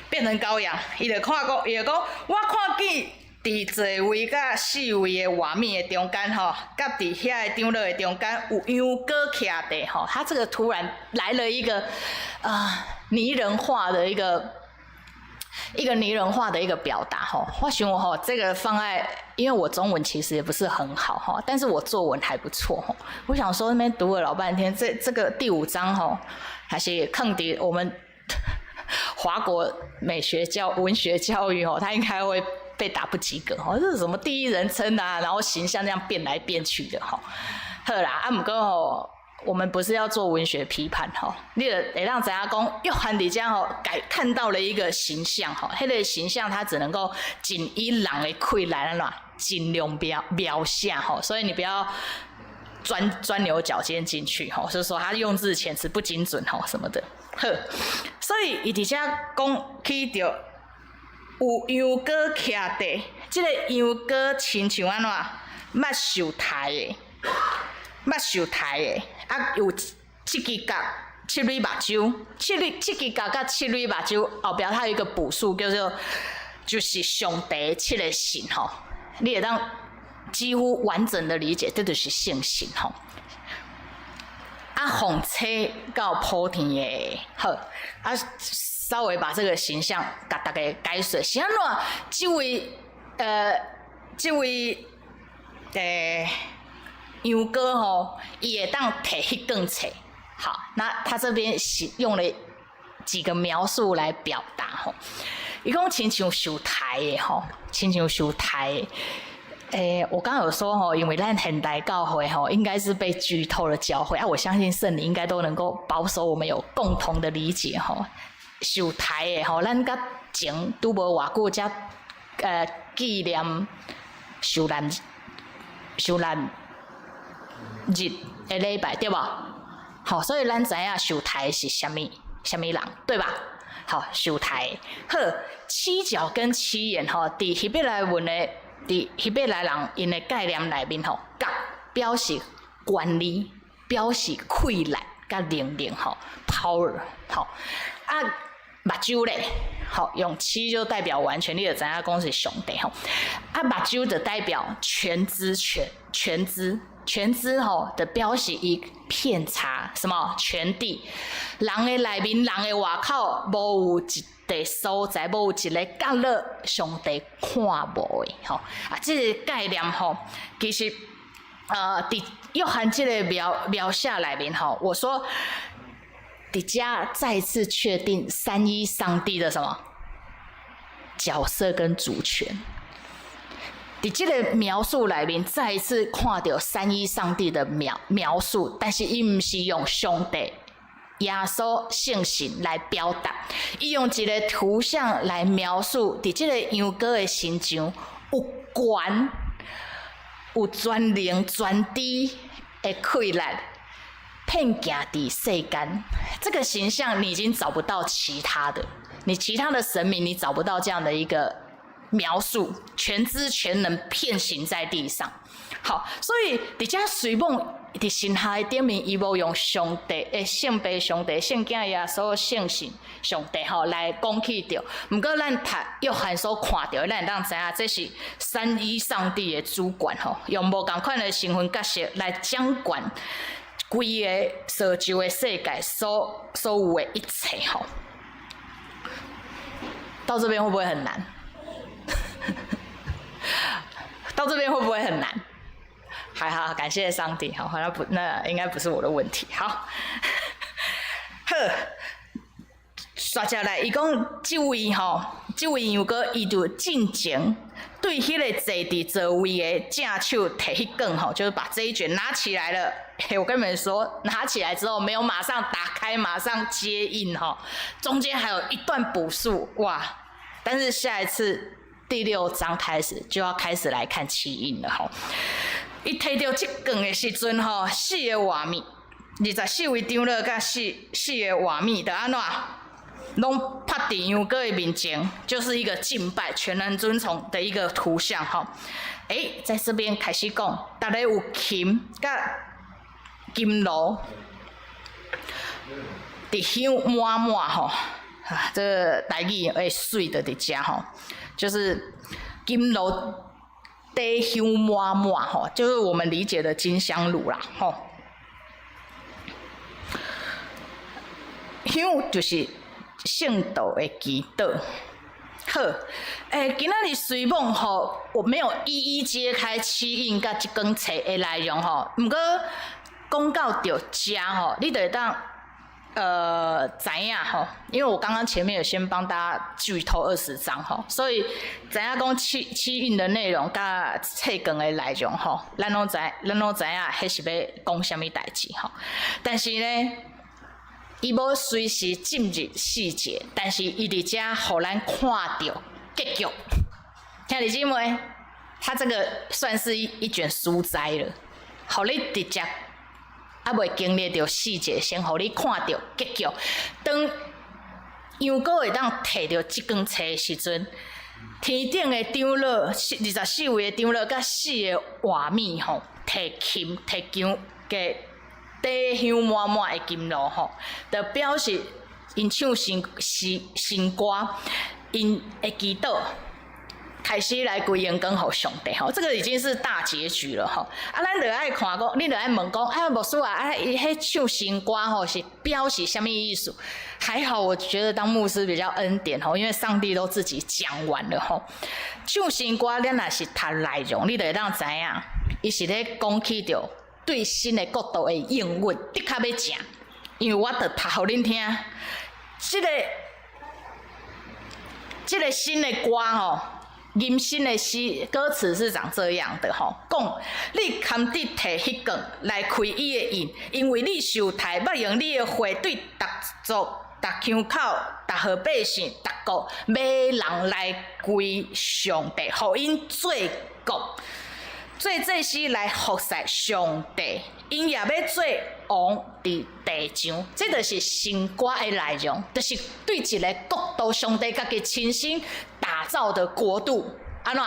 變成羔羊，伊就看講，伊就講，我看見佇座位佮四位的活物的中間吼，佮佇遐个長老的中間有羊羔徛佇吼，他這個突然來了一個擬人化的一個擬人化的一個表達吼。我想吼，這個放在，因為我中文其實也不是很好哈，但是我作文還不錯吼。我想說那邊讀了老半天，這個第五章吼，還是囥佇我們華國美學教文學教育哦，他應該會被打不及格哦。這是什麼第一人稱啊？然後形象這樣變來變去的吼。好啦，啊，毋過吼，我們不是要做文學批判吼。你就會當知影講，約翰佇遮吼，改看到了一個形象吼，彼個形象他只能夠僅以人的氣來按怎盡量描寫吼，所以你不要鑽牛角尖進去吼，就是說他用字遣詞不精準吼什麼的。好，所以伊佇遮講起著有羊羔徛佇，這個羊羔親像按怎，捌受刣的，捌受刣的，啊有七支角，七蕊目睭，七支角佮七蕊目睭後壁它有一個補述叫做，就是上帝七个神吼，你會當幾乎完整的理解，這就是聖神吼。啊，奉差到普天的，好，啊，稍微把這個形象共大家解說，是按怎？這位羊羔吼，伊會當提彼卷冊。好，那他這邊是用了幾個描述來表達吼。伊講親像受刣的吼，親像受刣的。我剛剛有說吼，因為咱現代教會吼，應該是被劇透的教會啊。我相信聖靈應該都能夠保守我們有共同的理解吼。受刣的吼，咱佮前拄無偌久才紀念受難日的禮拜對無？好，所以咱知影受刣是啥物啥物人，對吧？好，受刣好，七角跟七眼吼，佇希伯來文的，佇希伯來人𪜶的概念內面吼，角表示權力，表示氣力佮能力吼，power 吼啊，目睭咧，吼，用七就代表完全，你就知影講是上帝吼。啊，目睭就代表全知全知全知吼，就表示伊遍察什麼全地，人的內面，人的外口，無有一塊所在，無有一个角落，上帝看無的吼。啊，這个概念吼，其實佇約翰這个描寫內面吼，我說佇遮再次確定三一上帝的什麼角色跟主權。佇這个描述內面，再一次看著三一上帝的描述，但是伊毋是用上帝、耶穌、聖神來表達，伊用一个圖像來描述，佇這个羊羔的身上有權、有全能、全知的氣力，遍行佇世間。這個形象你已經找不到其他的，你其他的神明你找不到這樣的一個描述，全知全能遍行在地上。好，所以佇遮隨妄佇神學的頂面，伊無用上帝的聖父上帝、聖囝耶穌、聖神上帝吼來講起著。毋過咱讀約翰所看著的，咱會當知影這是三一上帝的主權吼，用無仝款的身份角色來掌管規個宇宙的世界所有的一切吼。到這邊會不會很難？到這邊會不會很難？還好，感謝上帝。好，那不，那應該不是我的問題。好，好，煞接來，伊講這位吼，這位羊羔伊就進前對彼个坐佇座位的正手提彼卷吼，就是把這一卷拿起來了。我跟你們說，拿起來之後沒有馬上打開，馬上揭印吼，中間還有一段補述哇。但是下一次第六章開始就要開始來看七印了吼。伊提著這卷的時陣吼，四个活物，24位長老佮四個活物，就按怎，攏趴佇羊羔的面前，就是一個敬拜、全然尊崇的一個圖像吼。在這邊開始講，逐个有琴佮金爐，佇香滿滿吼，啊，這個台語會媠的佇遮吼，就是金爐底香滿滿吼，就是我們理解的金香爐啦吼。香就是聖徒的祈禱。好，今仔日雖罔吼，我沒有一一揭開七印佮這卷冊的內容吼，毋過講到著遮吼，你就會當知影吼，因為我剛剛前面有先幫大家劇透20章吼，所以知影講七印的內容佮冊卷的內容吼，咱攏知影，彼是欲講啥物代誌吼。但是呢，伊無隨時進入細節，但是伊佇遮予咱看著結局。兄弟姊妹，他這個算是一卷書齋了，予你直接。猶未經歷著細節，先予你看著結局。當羊羔會當提著這卷冊的時陣，天頂的長老，24位的長老佮四个活物吼，提琴提香嘅底香滿滿的金爐吼，就表示𪜶唱新歌，𪜶會祈禱，開始來歸榮光予上帝吼，這個已經是大結局了吼。啊，咱就愛看講，你就愛問講，啊，牧師啊，啊，伊彼唱新歌吼是表示啥物意思？還好，我覺得當牧師比較恩典吼，因為上帝都自己講完了吼。唱新歌，咱若是讀內容，你就會當知影，伊是咧講起著對新的國度的應允，的確欲正。因為我著讀予恁聽，這個新的歌吼。吟新的詩歌詞是長這樣的吼，講你堪得提彼棍來開伊的印，因為你受刣，欲用你的血對逐族、逐腔口、逐號百姓、逐國買人來歸上帝，予𪜶做國，做祭司來服侍上帝，𪜶也欲做王佇地上。這就是新歌的內容，就是對一个國度，上帝家己親身打造的國度，按怎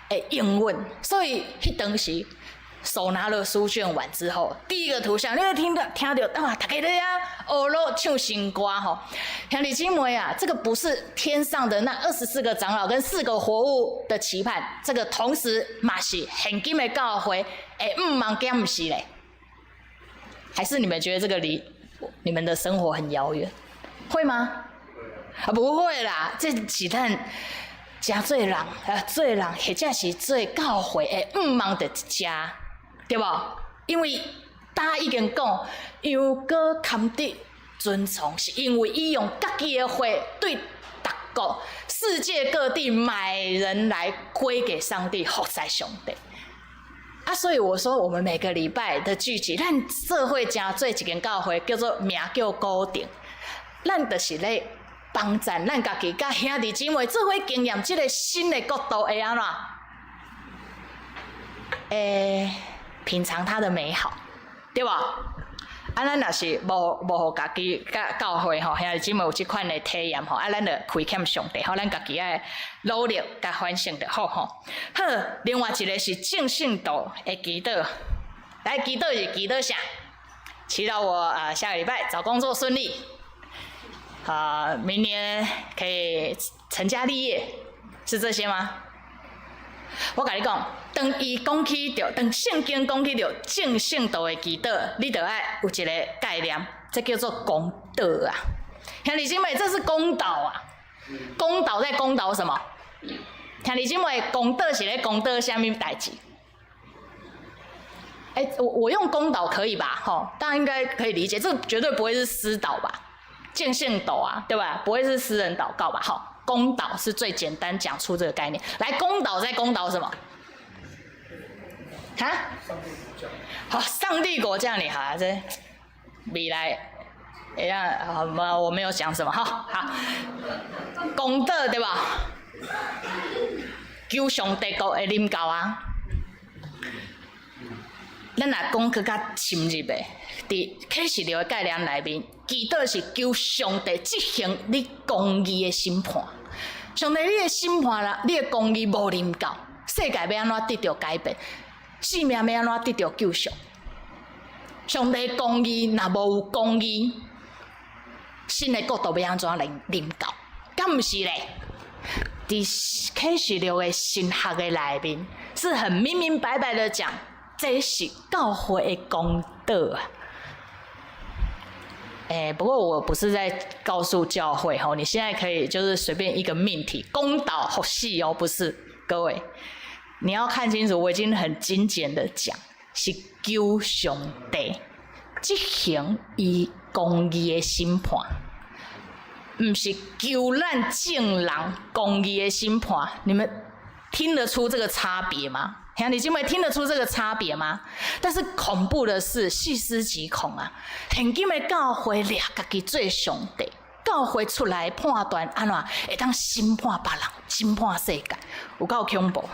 會應允？所以彼當時手拿了書卷完之後，第一個圖像，你會聽到啊，大家咧遐學囉唱新歌吼，兄弟姊妹啊，這個不是天上的那24個長老跟四個活物的期盼，這個同時嘛是現今的教會的向望，敢毋是咧？還是你們覺得這個離你們的生活很遙遠？會嗎？啊，不會啦，這是咱誠濟人啊，做人或者是做教會的向望佇遮，對無？因為早已經講，羊羔堪得尊崇，是因為伊用家己的血對逐國、世界各地買人來歸給上帝，服侍上帝。啊，所以我說，我們每個禮拜的聚集，咱做伙成做一間教會，叫做名叫古定，咱就是咧幫贊咱家己，佮兄弟姊妹做伙經驗這個新的國度會按怎？品嘗它的美好，對無？啊，咱若是無予家己佮教會吼，兄弟姊妹有這款的體驗吼，啊，咱就虧欠上帝吼，咱家己愛努力共反省就好吼。好，另外一個是眾聖徒的祈禱，來祈禱是祈禱啥？祈禱我啊，下個禮拜找工作順利，啊，明年可以成家立業，是這些嗎？我共你講，當伊講起著，當聖經講起著眾聖徒的祈禱，你著愛有一個概念，這叫做公禱啊。兄弟姊妹，這是公禱啊。公禱在公禱什麼？兄弟姊妹，公禱是咧公禱啥物代誌？欸，我用公禱可以吧？吼，大家應該可以理解，這絕對不會是私禱吧？眾聖徒啊，對吧？不會是私人禱告吧？好。公禱是最簡單講出這個概念。來，公禱在公禱什麼？哈？好，上帝國降臨，好，這未來，哎呀，好，我沒有講什麼，好好。公禱對吧？求上帝國的臨到啊！咱若講閣較深入的，佇啟示錄的概念內面，祈禱是求上帝執行你公義的審判。上帝，你的審判啦，你的公義無臨到，世界欲按怎得著改變？性命欲按怎得著救贖？上帝公義若無有公義，新的國度欲按怎臨到？敢毋是咧？佇啟示錄的神學的內面，是很明明白白的講，這是教會的公禱啊！欸，不過我不是在告訴教會吼，你現在可以就是隨便一個命題，公禱好戲哦，不是，各位，你要看清楚，我已經很精簡的講，是求上帝執行伊公義的審判，毋是求咱眾人公義的審判。你們聽得出這個差別嗎？兄弟姊妹聽得出這個差別嗎？但是恐怖的是，細思極恐啊！現今的教會掠家己做上帝，教會出來判斷按怎會當審判別人、審判世界，有夠恐怖。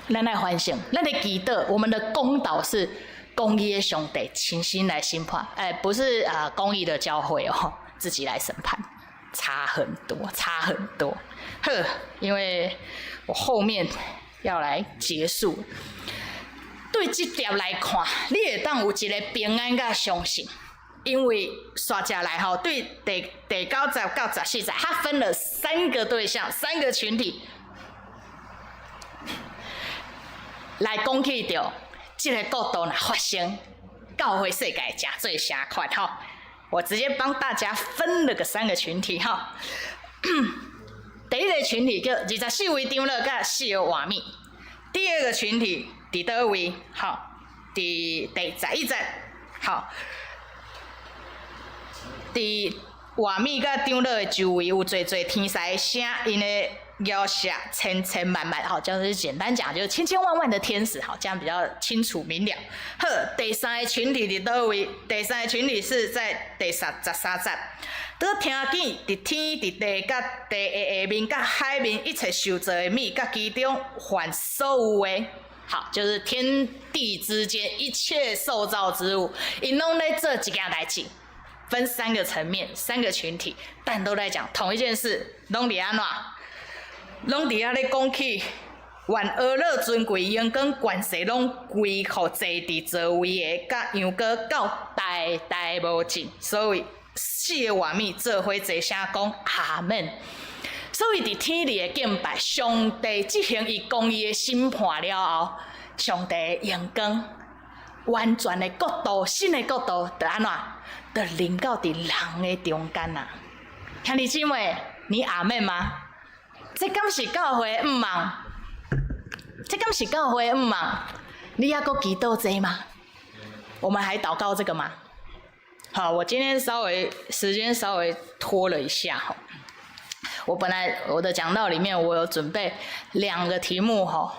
咱來反省，咱的祈禱，我們的公禱是公義的上帝親身來審判，欸，不是啊，公義的教會哦，自己來審判，差很多，差很多。呵，因為我後面要來結束。對這條來看，你會當有一個平安佮相信，因為煞接來吼，對第九節到14節，它分了三個對象，三個群體，來講起著這个國度若發生，教會世界誠做啥款吼？我直接幫大家分了個三個群體哈。第一個群體叫24位長老佮四個活物。第二個群體佇佗位？吼，佇第11節，吼，佇活物佮長老的周圍有濟濟天使的聲，𪜶的搖舌千千萬萬，吼，就是簡單講，就是千千萬萬的天使，好，這樣比較清楚明了。好，第三個群體佇佗位？第三個群體是在第13節。閣聽見佇天、佇地、佮地的下面、佮海面一切受造的物，佮其中凡所有的，好，就是天地之間一切受造之物，𪜶攏咧做一件代誌，分三個層面、三個群體，但都在講同一件事，攏佇按怎？攏佇遐咧講起，願呵樂尊貴榮光權勢攏歸予坐佇座位的，佮羊羔到代代無盡。所以四個活物做伙齊聲講阿門。所以佇天裡的敬拜，上帝執行伊公義的審判了後，上帝的榮光，完全的國度，新的國度，就按怎？就臨到佇人的中間啊！兄弟姊妹，你阿們嗎？這敢是教會的向望？這敢是教會的向望？你猶閣祈禱這嗎？我們還禱告這個嗎？好，我今天稍微時間稍微拖了一下哈。我本來我的講道裡面，我有準備兩個題目哈。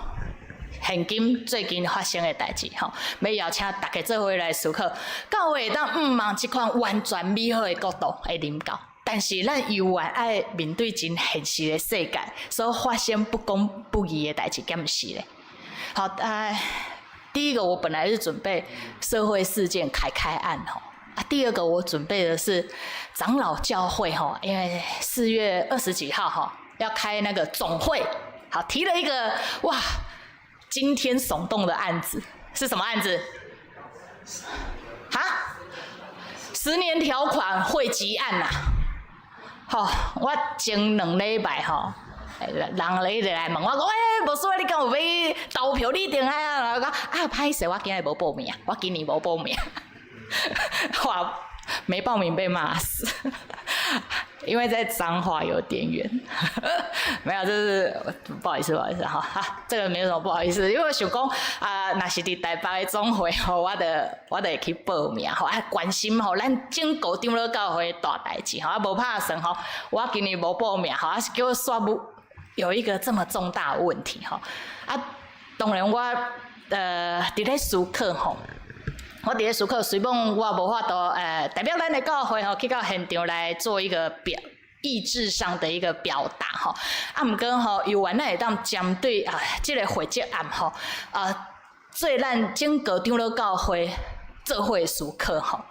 現今最近發生的代誌吼，欲邀請大家做伙來思考，教會會當向望這款完全美好的國度的臨到，但是咱猶原愛面對真現實的世界所發生不公不義的代誌，敢毋是咧？好，啊，第一個我本來是準備社會事件凱開案吼，啊，第二個我準備的是長老教會吼，因為4月20幾號吼要開那個總會，好，提了一個哇，驚天聳動的案子是什麼案子？哈？十年條款會籍案呐！吼，我前兩禮拜吼，人咧一直來問我講，欸，牧師，你敢有欲投票？你一定愛啊！我講啊，歹勢，我今日無報名，我今年無報名，哇，沒報名被罵死，因為在彰化有點遠，沒有，就是不好意思，不好意思哈，這個沒有什麼不好意思，因為想講啊，若是佇台北的總會吼，我就會去報名吼，啊，關心吼，咱整個長老教會大代誌吼，啊，無拍算吼，我今年無報名吼，啊是叫我煞無有一個這麼重大的問題吼，啊，當然我佇咧思考吼。我佇咧思考，雖罔我無法度代表咱的教會吼去到現場來做一個表意志上的一個表達吼。啊，毋過吼，猶原咱會當針對啊這個會籍案吼，啊，做咱整個長老教會做伙思考吼。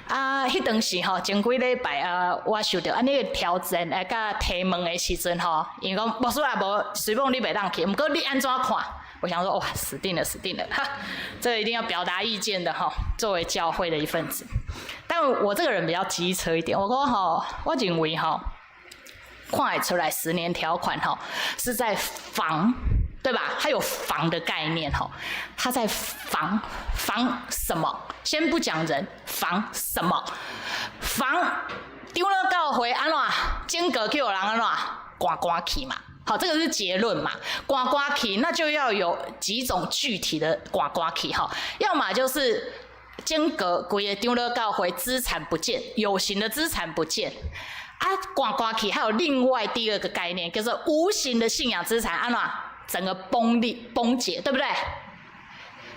啊，彼當時吼，前幾禮拜啊，我受著按呢个挑戰來佮提問的時陣吼，𪜶講牧師也無，雖罔你袂當去，毋過你按怎看？我想說，哇，死定了，死定了，哈，這個一定要表達意見的哈，作為教會的一份子。但我這個人比較機車一點，我講吼，我認為吼，看會出來十年條款吼是在防，對吧？它有防的概念吼，它在防防什麼？先不講人，防什麼？防長老教會按怎？整個去予人按怎？趕趕去嘛。好，這個是結論嘛？趕趕去，那就要有幾種具體的趕趕去哈。要麼就是整個規個長老教會資產不見，有形的資產不見啊。趕趕去，還有另外第二個概念，叫做無形的信仰資產，按怎整個崩裂崩解，對不對？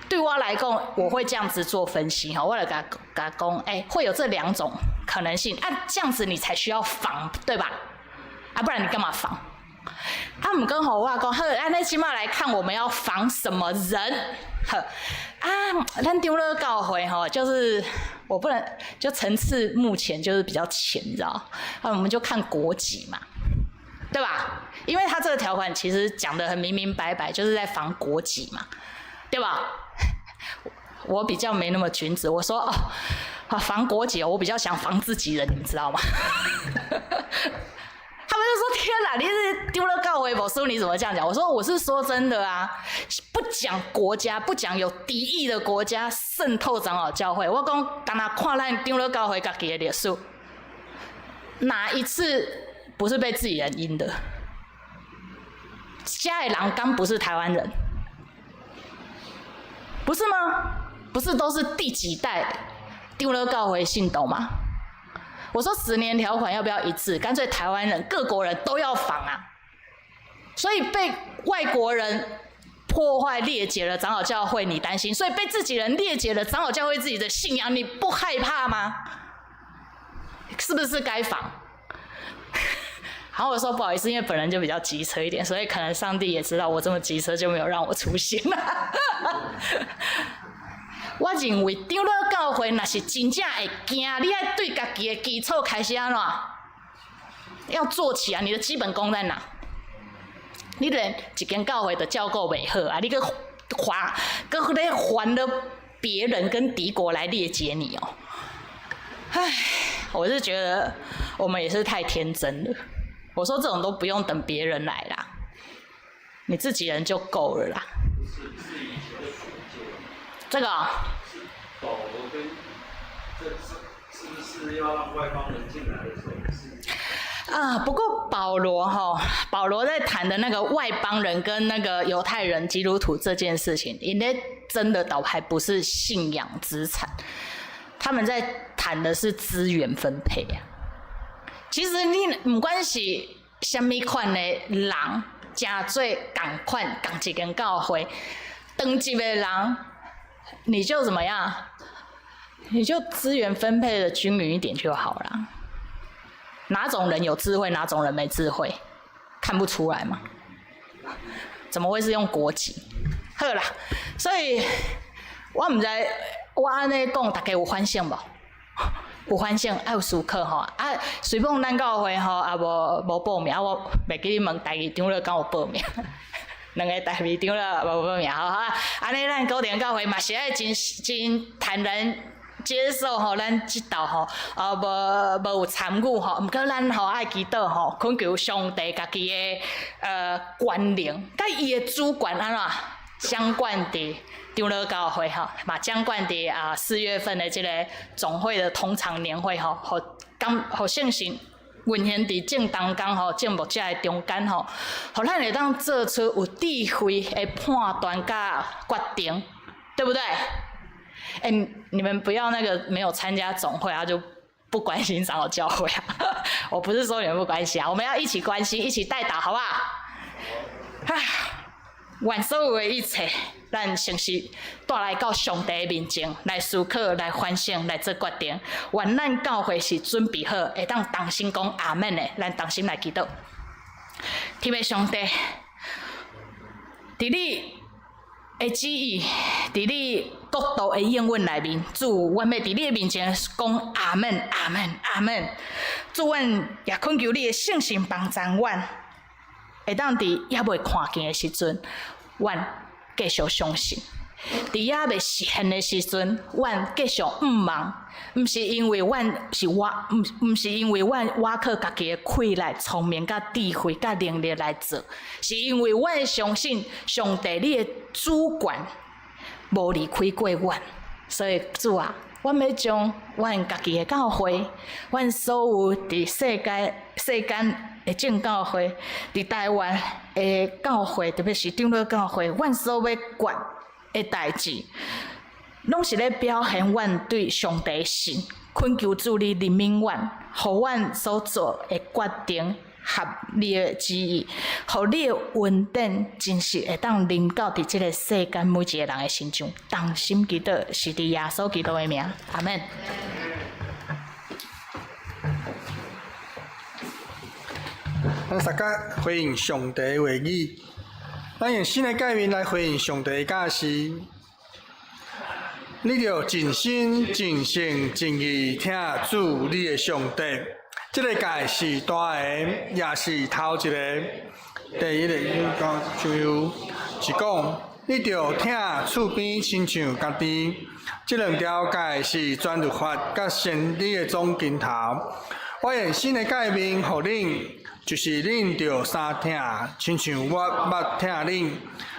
對我來講，我會這樣子做分析哈。我來共共講，欸，會有這兩種可能性啊，這樣子你才需要防，對吧？啊，不然你幹嘛防？啊，毋過吼，我講好，按呢這馬來看，我們要防什麼人？好啊，咱長老教會吼，就是我不能就層次目前就是比較淺，你知道？啊，我們就看國籍嘛，對吧？因為他這個條款其實講得很明明白白，就是在防國籍嘛，對吧？我比較沒那麼君子，我說哦，啊，防國籍，我比較想防自己人，你們知道嗎？他們就說：天哪，你是丟了教會牧師，你怎麼這樣講？我說我是說真的啊，不講國家，不講有敵意的國家滲透長老教會。我講，敢若看咱長老教會家己的歷史，哪一次不是被自己人陰的？遮的人敢不是台灣人？不是嗎？不是都是第幾代長老教會信徒嗎？我說10年條款要不要一致？乾脆台灣人、各國人都要仿啊！所以被外國人破壞裂解了長老教會，你擔心？所以被自己人裂解了長老教會自己的信仰，你不害怕嗎？是不是該仿？好，我說不好意思，因為本人就比較機車一點，所以可能上帝也知道我這麼機車，就沒有讓我出現了。我認為長老教會若是真正會驚，你愛對家己的基礎開始按怎？要做起來，你的基本功在哪？你連一間教會都照顧袂好啊！你閣還閣咧還了別人跟敵國來裂解你哦！唉，我是覺得我們也是太天真了。我說這種都不用等別人來啦，你自己人就夠了啦。這個保羅跟這是不是要讓外邦人進來的時候是？啊，不過保羅哈，保羅在談的那個外邦人跟那個猶太人基督徒這件事情，因為真的倒還不是信仰資產，他們在談的是資源分配啊。其實你毋管是啥物款的人，誠做仝款仝一間教會，當一個人。你就怎麼樣？你就資源分配的均勻一點就好了。哪種人有智慧，哪種人沒智慧，看不出來嗎？怎麼會是用國籍？好啦，所以我毋知我按呢講，大家有反省無？有反省，愛有思考吼。啊，雖講咱教會吼也無報名，我袂記你問第二長老敢有報名。兩个台二長老無報名吼，啊，按呢咱高點教會嘛是愛真真坦然接受吼，咱這道吼，啊無有參與吼，毋過咱吼愛祈禱吼，懇求上帝家己的權能，佮伊的主權按怎掌管佇長老教會吼，嘛掌管佇啊4月份的這个總會的通常年會吼，予感予聖神運行佇正當工吼，眾牧者的中間吼，予咱會當做出有智慧的判斷佮決定，對不對？欸，你們不要那個沒有參加總會啊，就不關心長老教會啊。我不是說你們不關心啊，我們要一起關心，一起代禱，好不好？唉，願所有的一切，咱誠實帶來到上帝面前來思考、來反省、來做決定。願咱教會是準備好，會當同心講阿們的，咱同心來祈禱。天父上帝，佇你的旨意，佇你國度的應允內面，主，阮欲佇你的面前講阿們、阿們、阿們。主，阮也懇求你的聖神幫助阮，會當佇猶未看見的時陣，阮繼續相信；佇猶未實現的時陣，阮繼續向望。毋是因為阮是倚，毋是因為阮倚靠家己的氣力、聰明、佮智慧、佮能力來做，是因為阮相信上帝你的主權無離開過阮，所以主啊，阮欲將阮家己的教會，阮所有佇世界世間的眾教會，佇台灣的教會，特別是長老教會，阮所欲決的代誌，攏是咧表現阮對上帝信，懇求主你憐憫阮，予阮所做的決定合你的旨意，予你的恩典真實會當臨到佇這个世間每一个人的身上。同心祈禱，是佇耶穌基督的名，阿們。咱大家回應上帝的話語，咱用新的誡命來回應上帝的教示。你著盡心、盡性、盡意疼主你的上帝。這个誡是大个，也是頭一个。第一个就是講，你著疼厝邊親像家己。這兩條誡是全律法佮先知的總經頭。我用新的誡命予恁，就是恁著相疼，親像我捌疼恁，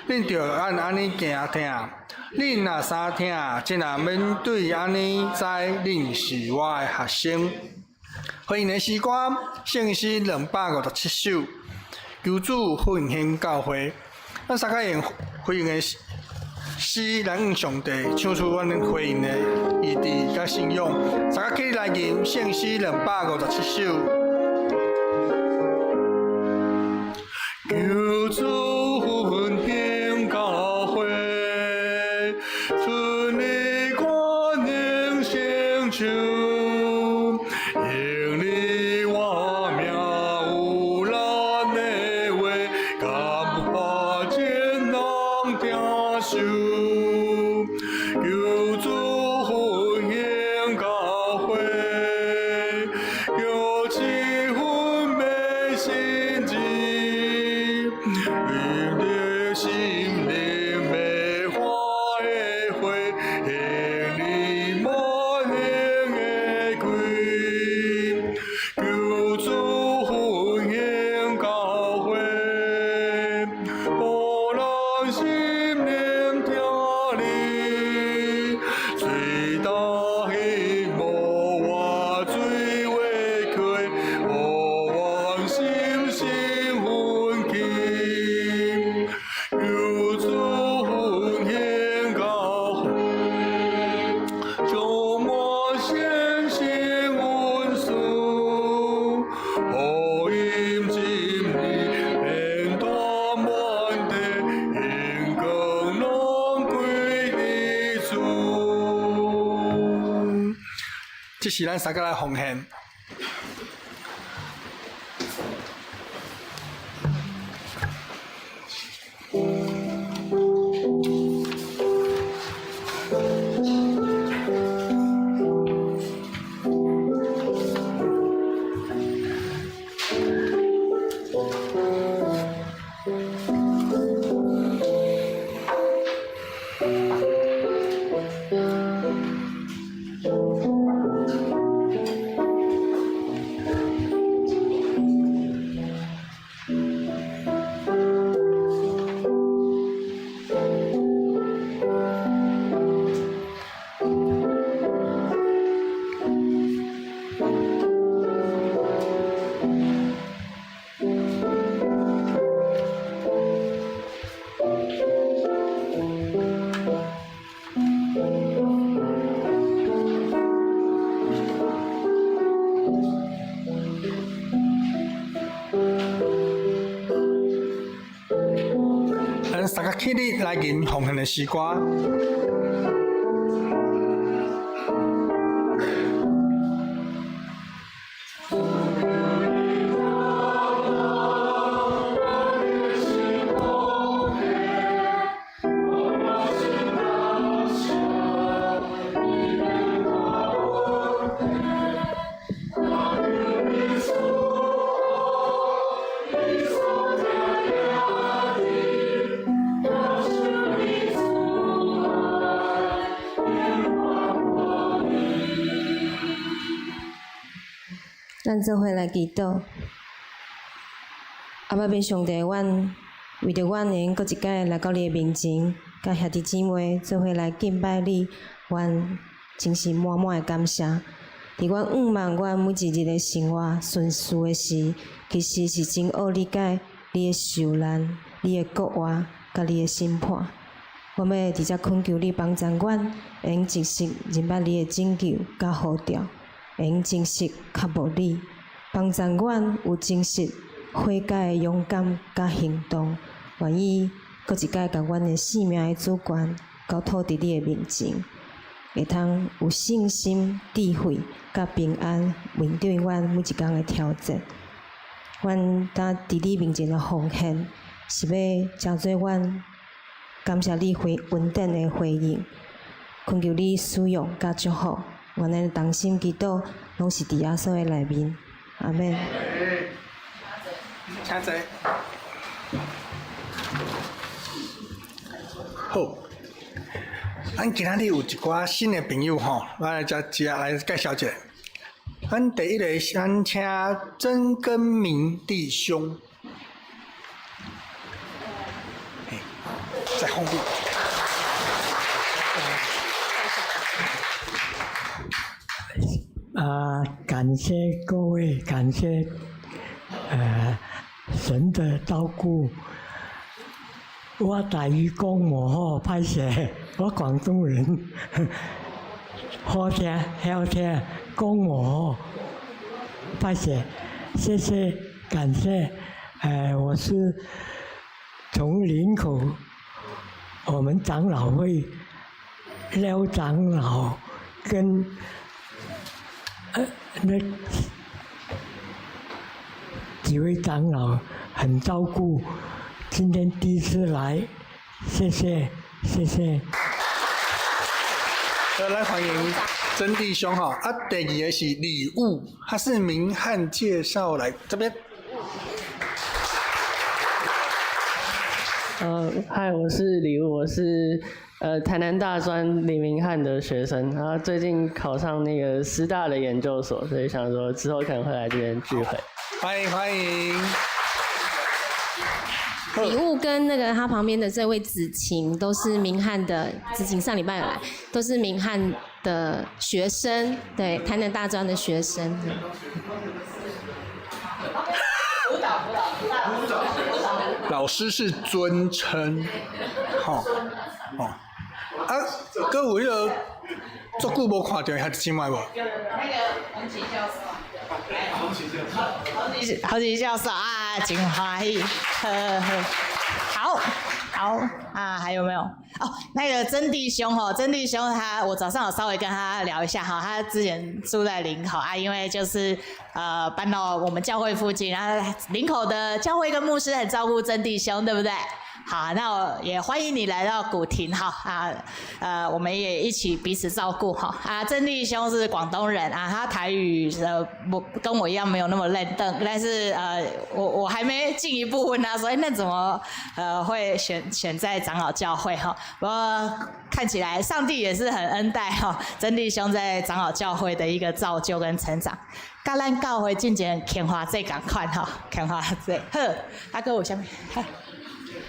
恁著按按呢行疼。恁若相疼，這若免對按呢知恁是我的學生。回應的詩歌，聖詩257首，求主奮興教會。咱三個用回應的詩來向上帝唱出阮回應的意志佮信仰。三個起來吟聖詩257首。求主奮興教會，賜你權能成就，用你活命有力的話，感化眾人聽受。求主奮興教會，叫氣氛的心志，因著心靈美化的火，用你萬能的氣。求主奮興教會，予人心靈聽你，水大彼無活水話溪，予阮心心奮起。求主奮興教會，充滿聖神恩賜，福音真理遍傳滿地，榮光攏歸予主。這是咱三個來奉獻。咱三個起立來吟奉獻的詩歌。咱做伙來祈禱。阿爸父上帝，阮為著阮會用閣一擺來到你的面前，佮兄弟姊妹做伙來敬拜你，阮真是滿滿的感謝。佇阮向望阮每一日的生活順遂的時，其實是真學理解你的受難、你的復活、佮你的審判。我欲佇遮懇求你幫助阮，會用真實認捌你的拯救佮呼召，會用真實渴慕你，幫助阮有真實悔改的勇敢佮行動，願意閣一擺共阮的性命的主權交託佇你的面前，會通有信心、智慧佮平安面對阮每一工的挑戰。阮今佇你面前的奉獻，是欲成做阮感謝你回恩典的回應，懇求你使用佮祝福，阮的同心祈禱，攏是佇耶穌的內面，阿們。請坐。好，咱今仔日有一寡新的朋友吼，我來遮遮來介紹一下。咱第一个先請曾根明弟兄，嘿，在後面。啊，感謝各位，感謝神的照顧。我台語講無好，歹勢，我廣東人，好聽曉聽，講無好，歹勢，謝謝，感謝。我是從林口，我們長老會廖長老跟那幾位長老很照顧，今天第一次來，謝謝，謝謝。好，來歡迎曾弟兄哈。啊，第二個是禮物，他是明翰介紹來這邊。嗨，我是禮物，我是台南大專李明翰的學生，然後最近考上那個師大的研究所，所以想說之後可能會來這邊聚會。歡迎歡迎。禮物跟那個他旁邊的這位子晴都是明翰的，子晴上禮拜有來，都是明翰的學生，對，台南大專的學生。舞蹈舞蹈舞蹈舞蹈。老師是尊稱，吼，哦，啊，閣有彼個足久無看著的兄弟姊妹無？那個洪奇教授，洪奇教授，洪奇教授啊，真歡喜，呵呵，好，好啊，還有沒有？哦，那個曾弟兄吼，曾弟兄他，我早上有稍微跟他聊一下哈，他之前住在林口啊，因為就是搬到我們教會附近，然後林口的教會跟牧師很照顧曾弟兄，對不對？好，那我也歡迎你來到古亭哈啊，我們也一起彼此照顧哈啊。曾弟兄是廣東人啊，他台語不跟我一樣沒有那麼輪轉，但是我還沒進一步問他說，那怎麼會選在長老教會哈？不過看起來上帝也是很恩待哈，曾弟兄在長老教會的一個造就跟成長。佮咱教會進前牽花祭仝款哈，牽花祭好，啊，閣有啥物？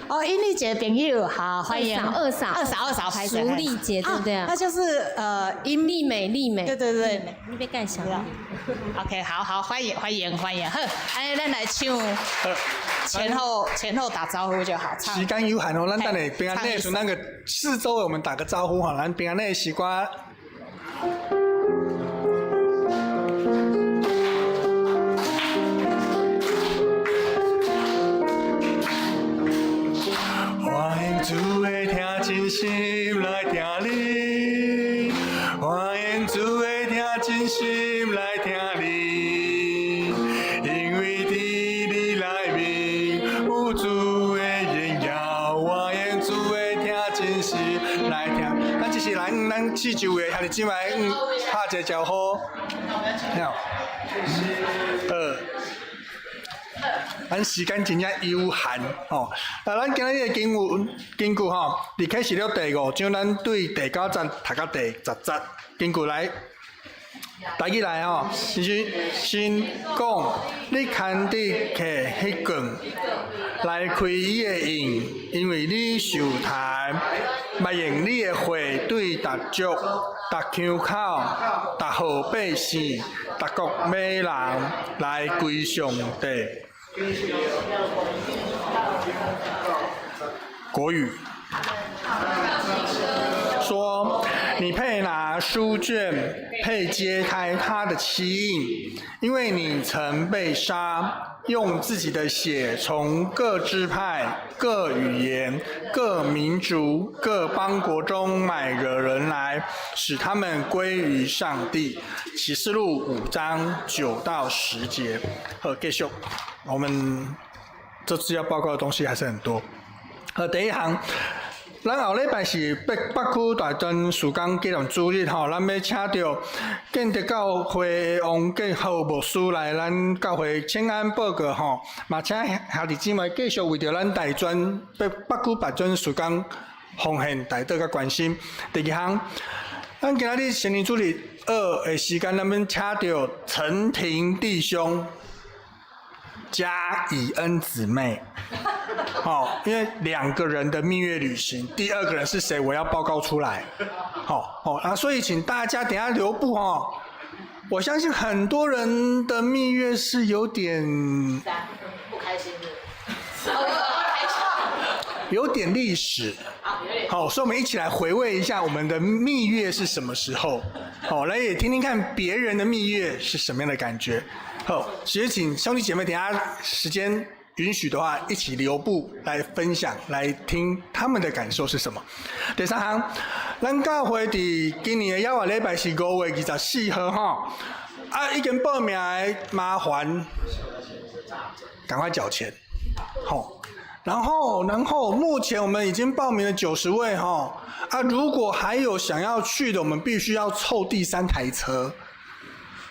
哦，英麗姐朋友，好，歡迎二嫂，二嫂，二嫂，淑麗姐，對不對啊？那就是英麗美，麗美，對對對，你別蓋小。 OK，好好，歡迎歡迎歡迎，好，哎，咱來唱，前後打招呼就好。時間有限哦，咱等下平安內時，咱個四周我們打個招呼哈，咱平安內時歌。主的疼真心來疼你，歡迎主的疼真心來疼你，因為佇你內面有主的榮耀。歡迎主的疼真心來疼。咱這是咱四周的兄弟姊妹，拍一個招呼。好。咱時間真正有限吼，啊，咱今日的經文根據吼，佇啟示錄第五章，咱對第九節讀到第十節，根據來，台語來吼，是先講，你牽得摕彼卷來開伊的印，因為你受殺，嘛用你的血對逐族、逐腔口、逐號百姓、逐國買人來歸上帝。國語說：你配拿書卷，配揭開他的七印，因為你曾被殺，用自己的血從各支派、各語言、各民族、各邦國中買了人來，使他們歸於上帝。啟示錄5章9到10節。好，繼續。我們這次要報告的東西還是很多。好，第一行，咱後禮拜是北區大專事工紀念主日吼，咱欲請著建德教會的王建浩牧師來咱教會請安報告吼，嘛請兄弟姊妹繼續為著咱大專北區大專事工奉獻代禱佮關心。第二項，咱今仔日成年主日。二的时间，咱们请著陈婷弟兄加以恩姊妹。好，因为两个人的蜜月旅行，第二个人是谁，我要报告出来。好，好啊，所以请大家等下留步哦。我相信很多人的蜜月是有点不开心的，有点历史。好，所以我们一起来回味一下我们的蜜月是什么时候。好，来也听听看别人的蜜月是什么样的感觉。好，其实请兄弟姐妹等下时间允许的话，一起留步来分享，来听他们的感受是什么。第三项，咱教会伫今年的邀约礼拜是5月24号哈，啊，已经报名的麻烦赶快缴钱，好。然后目前我们已经报名了90位哈，啊，如果还有想要去的，我们必须要凑第三台车，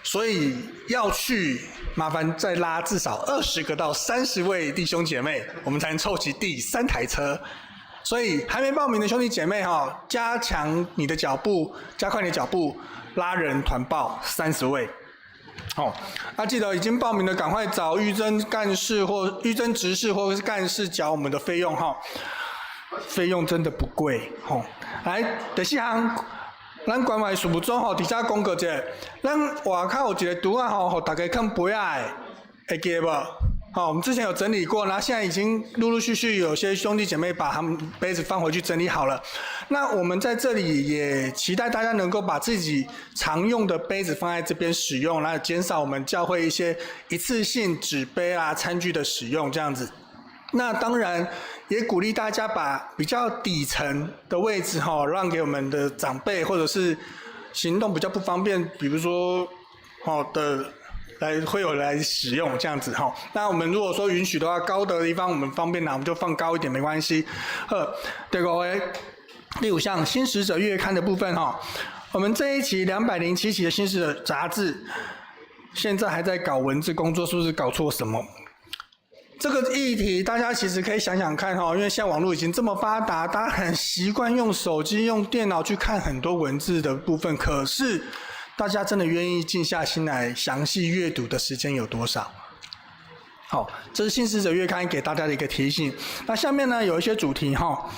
所以要去麻烦再拉至少20个到30位弟兄姐妹，我们才能凑齐第三台车。所以还没报名的兄弟姐妹哈，加强你的脚步，加快你的脚步，拉人团报三十位。好，啊，记得已经报名的，赶快找玉珍干事或玉珍执事或者是干事缴我们的费用哈。费用真的不贵，吼。来，第四项，咱关怀事务组吼，伫遮公告一下，咱外口有一个橱仔吼，予大家囥杯仔的，会记得无？好，我们之前有整理过，那现在已经陆陆续续有些兄弟姐妹把他们杯子放回去整理好了。那我们在这里也期待大家能够把自己常用的杯子放在这边使用，来减少我们教会一些一次性纸杯啊、餐具的使用这样子。那当然也鼓励大家把比较底层的位置哈，让给我们的长辈或者是行动比较不方便，比如说好的，来会有来使用这样子哈。那我们如果说允许的话，高的地方我们方便拿，我们就放高一点没关系。好，第五个，第五项新使者月刊的部分哈，我们这一期207期的新使者杂志，现在还在搞文字工作，是不是搞错什么？这个议题大家其实可以想想看哈，因为现在网络已经这么发达，大家很习惯用手机、用电脑去看很多文字的部分，可是大家真的愿意静下心来详细阅读的时间有多少？好，这是《新使者月刊》给大家的一个提醒。那下面呢有一些主题哈，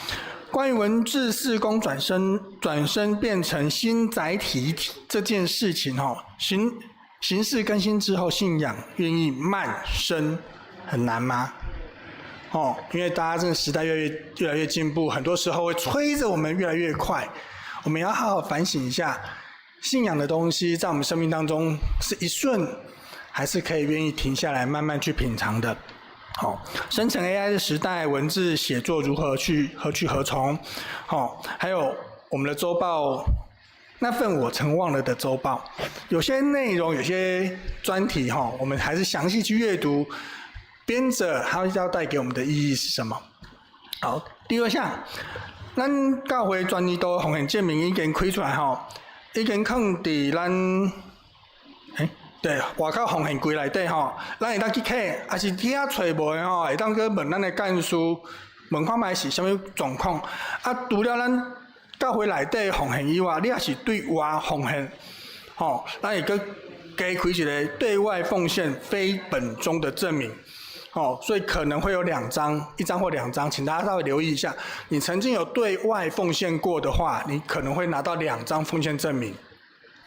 关于文字事工转身变成新载体这件事情哈，形式更新之后，信仰愿意慢深很难吗？哦，因为大家这个时代越来越进步，很多时候会催着我们越来越快，我们要好好反省一下。信仰的东西在我们生命当中是一瞬，还是可以愿意停下来慢慢去品尝的？好，生成 AI 的时代，文字写作如何去何去何从？好，还有我们的周报，那份我曾忘了的周报，有些内容，有些专题，哈，我们还是详细去阅读，编者他要带给我们的意义是什么？好，第二项，咱教会全年度奉献证明已经开出来吼。已经囥伫咱，欸，对，外口奉献柜内底吼，咱会当去取，抑是去遐揣无的吼，会当去问咱的干事，问看觅是啥物状况。啊，除了咱教会内底奉献以外，你也是对外奉献，吼，咱会阁加开一个对外奉献非本宗的证明，哦，所以可能会有两张，一张或两张，请大家稍微留意一下。你曾经有对外奉献过的话，你可能会拿到两张奉献证明，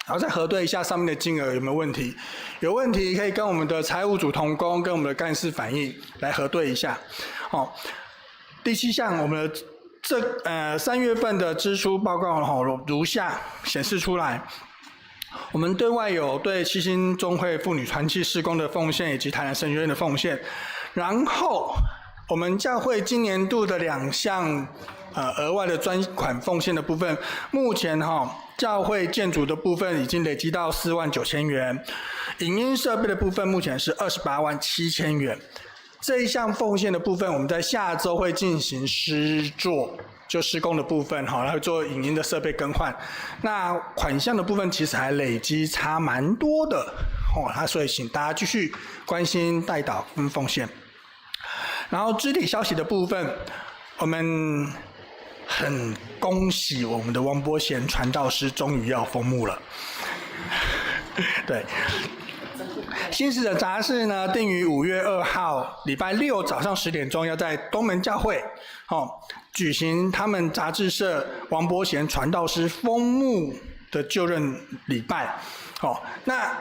然后再核对一下上面的金额有没有问题。有问题可以跟我们的财务组同工、跟我们的干事反映来核对一下。好，第七项，我们的这3月份的支出报告哈如下显示出来。我们对外有对七星中会妇女团契事工的奉献，以及台南神学院的奉献。然后，我们教会今年度的两项额外的专款奉献的部分，目前哈教会建筑的部分已经累积到49,000元，影音设备的部分目前是287,000元。这一项奉献的部分，我们在下周会进行施作。就施工的部分，哈，然后做影音的设备更换。那款项的部分其实还累积差蛮多的，哦，那所以请大家继续关心、代祷跟奉献。然后肢体消息的部分，我们很恭喜我们的王伯贤传道师终于要封牧了。對，新使者雜誌呢，定於5月2號禮拜六早上10點鐘，要在東門教會，哦，舉行他們雜誌社王伯賢傳道師封牧的就任禮拜。哦，那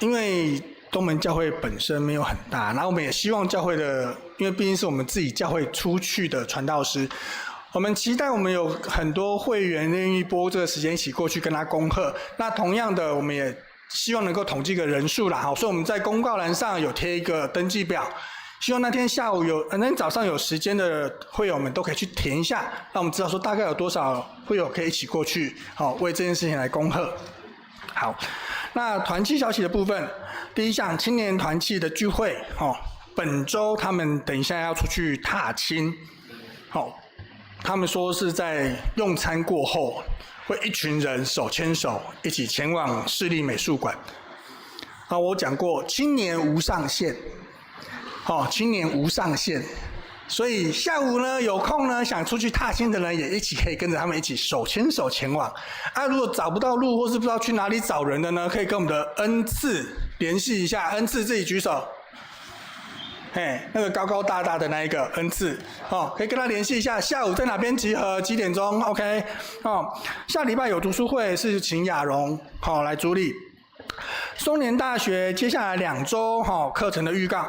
因為東門教會本身沒有很大，然後我們也希望教會的，因為畢竟是我們自己教會出去的傳道師，我們期待我們有很多會員願意撥這個時間一起過去跟他恭賀。那同樣的，我們也希望能夠統計個人數啦，好，所以我們在公告欄上有貼一個登記表，希望那天下午有，那天早上有時間的會友們都可以去填一下，讓我們知道說大概有多少會友可以一起過去，好，為這件事情來恭賀。好，那團契消息的部分，第一項青年團契的聚會，哦，本週他們等一下要出去踏青，好，他們說是在用餐過後，會一群人手牽手一起前往市立美術館。啊，我講過青年無上限，哦，青年無上限，所以下午呢有空呢想出去踏青的人也一起可以跟着他們一起手牽手前往。啊，如果找不到路或是不知道去哪裡找人的呢，可以跟我們的恩賜聯繫一下，恩賜自己舉手。嘿，那個高高大大的那一個恩賜，哦，可以跟他聯繫一下，下午在哪邊集合，幾點鐘？OK，哦，下禮拜有讀書會是請亞榮，好來主理。松年大學接下來2週，哈，課程的預告，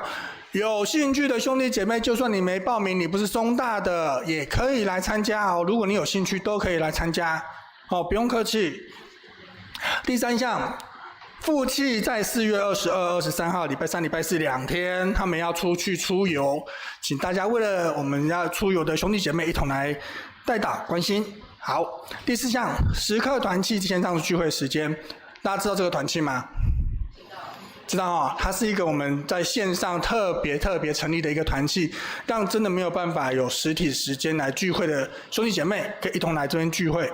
有興趣的兄弟姐妹，就算你沒報名，你不是松大的，也可以來參加哦。如果你有興趣，都可以來參加，哦，不用客氣。第三項。復契在4月22、23號，禮拜三、禮拜四2天，他們要出去出遊，請大家為了我們要出遊的兄弟姐妹一同來代禱關心。好，第四項，時刻團契線上聚會時間，大家知道這個團契嗎？知道哦，它是一個我們在線上特別特別成立的一個團契，讓真的沒有辦法有實體時間來聚會的兄弟姐妹，可以一同來這邊聚會。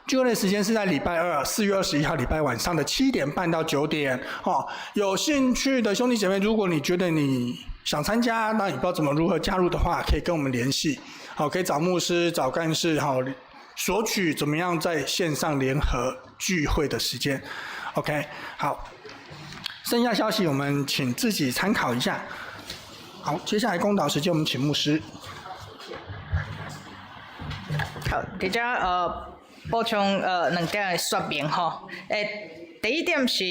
聚會的時間是在禮拜二，4月21號禮拜晚上的7點半到9點。哦，有興趣的兄弟姐妹，如果你覺得你想參加，那你不知道怎麼如何加入的話，可以跟我們聯繫。好，可以找牧師、找幹事，好，索取怎麼樣在線上聯合聚會的時間。OK，好，剩下消息我們請自己參考一下。好，接下來公禱時間，我們請牧師。好，佇遮補充兩點的說明吼。第一點是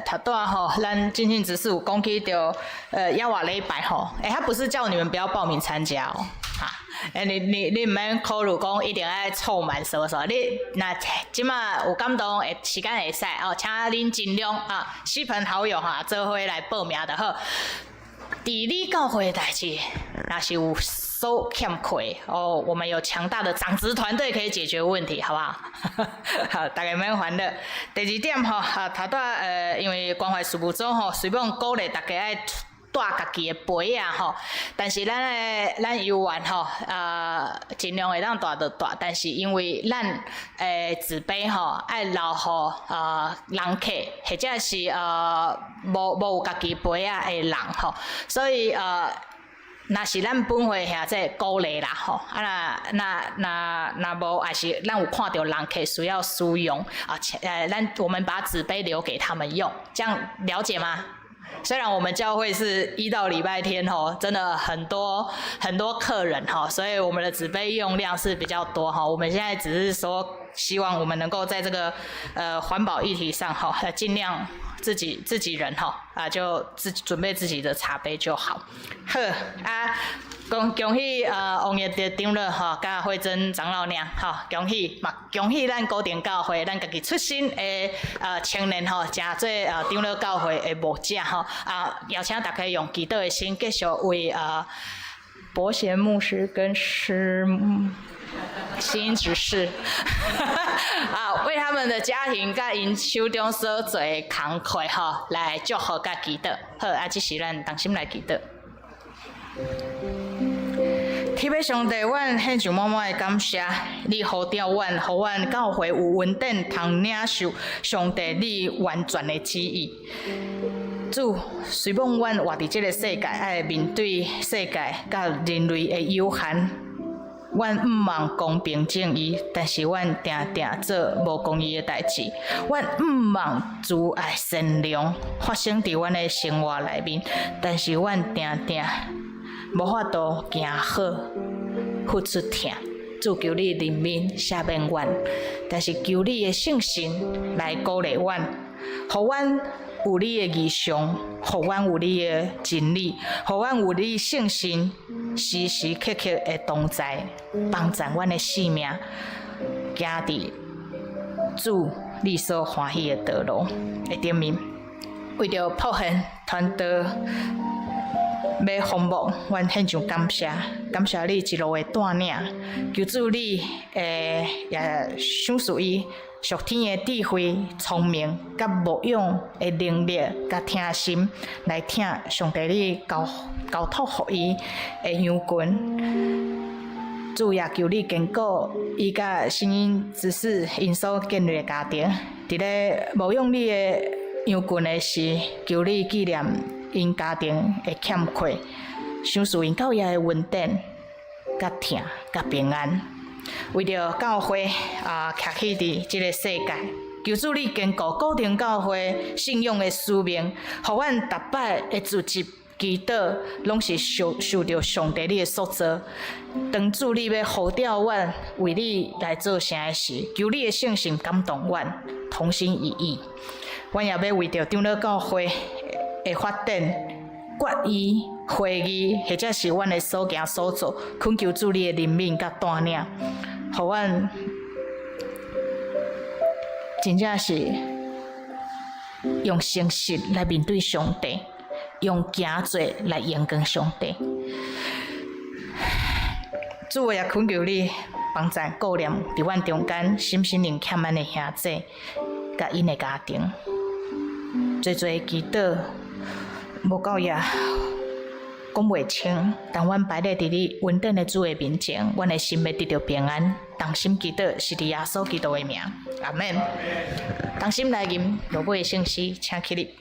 頭拄仔吼，咱進行執事有講起著猶活禮拜吼，他不是叫你們不要報名參加哦，哈，你毋免考慮講一定愛湊滿什麼什麼，你若這馬有感動會時間會使哦，請恁盡量啊，親朋好友哈，做伙來報名就好。佇你教會的代誌，若是有所欠缺哦，我們有強大的長執團隊可以解決問題，好不好？好，大家免煩惱。第二點吼，啊，頭拄因為關懷事務組吼，雖罔鼓勵大家愛帶家己的杯仔吼，但是咱的咱猶原吼，盡量會當帶就帶，但是因為咱紙杯吼愛留予人客，或者是無有家己杯仔的人吼，所以若是咱本會兄弟鼓勵啦吼，啊若若若若無，也是咱有看著人客需要使用啊，咱我們把紙杯留給他們用，這樣了解嗎？雖然我們教會是一到禮拜天吼，真的很多很多客人吼，所以我們的紙杯用量是比較多哈。我們現在只是說，希望我們能夠在這個環保議題上哈，盡量自己人哈啊，就自己準備自己的茶杯就好。好啊，恭喜王業的長老吼，佮惠珍長老娘吼，恭喜嘛，恭喜咱高定教會，咱家己出身的青年吼，成做長老教會的牧者吼啊，邀請大家用祈禱的心，繼續為伯賢牧師跟師新執事啊，為他們的家庭佮𪜶手中所做的工課吼，來祝福佮祈禱。好，啊，這時咱同心來祈禱。天父上帝，阮獻上滿滿的感謝，你呼召阮，予阮教會有恩典通領受上帝你完全的旨意。主，雖罔阮活佇這个世界，愛面對世界佮人類的有限，阮毋望公平正义，但是阮定定做無公義的代誌。阮毋望慈愛善良發生佇阮的生活內面，但是阮定定無法度行好，付出疼。主求你憐憫赦免阮，但是求你的聖神來鼓勵阮，予阮有你的異象，予阮有你的真理，予阮有你聖神時時刻刻的同在，幫助阮的性命行佇主你所歡喜的道路的頂面。為著普賢傳道欲訪慕，阮獻上感謝，感謝你一路的帶領，求主你也賞賜伊屬天的智慧、聰明、佮牧養的能力、佮疼心，來疼上帝你交交託予伊的羊群。主也求你堅固伊佮新英執事𪜶所建立的家庭，佇咧牧養你的羊群的時，求你紀念𪜶家庭的欠缺，賞賜𪜶教會的穩定、佮疼、佮平安。為著教會啊，徛起佇這个世界，求主你堅固固定教會信仰的使命，予阮逐擺的聚集祈禱，攏是受受著上帝你的塑造。當主你欲呼召阮為你來做啥的時，求你的聖神感動阮，同心一意。阮也欲為著長老教會的發展、決議、會議，或者是阮的所行所做，懇求主你的憐憫佮帶領，予阮真正是用誠實來面對上帝，用行做來榮光上帝。主我也懇求你幫贊顧念佇阮中間心身靈欠咱的兄弟佮𪜶的家庭，濟濟祈禱無夠也講袂清，但阮擺咧佇你恩典的主的面前，阮的心欲得著平安。同心祈禱是佇耶穌基督的名，阿們。同心來吟落尾的聖詩，請起立。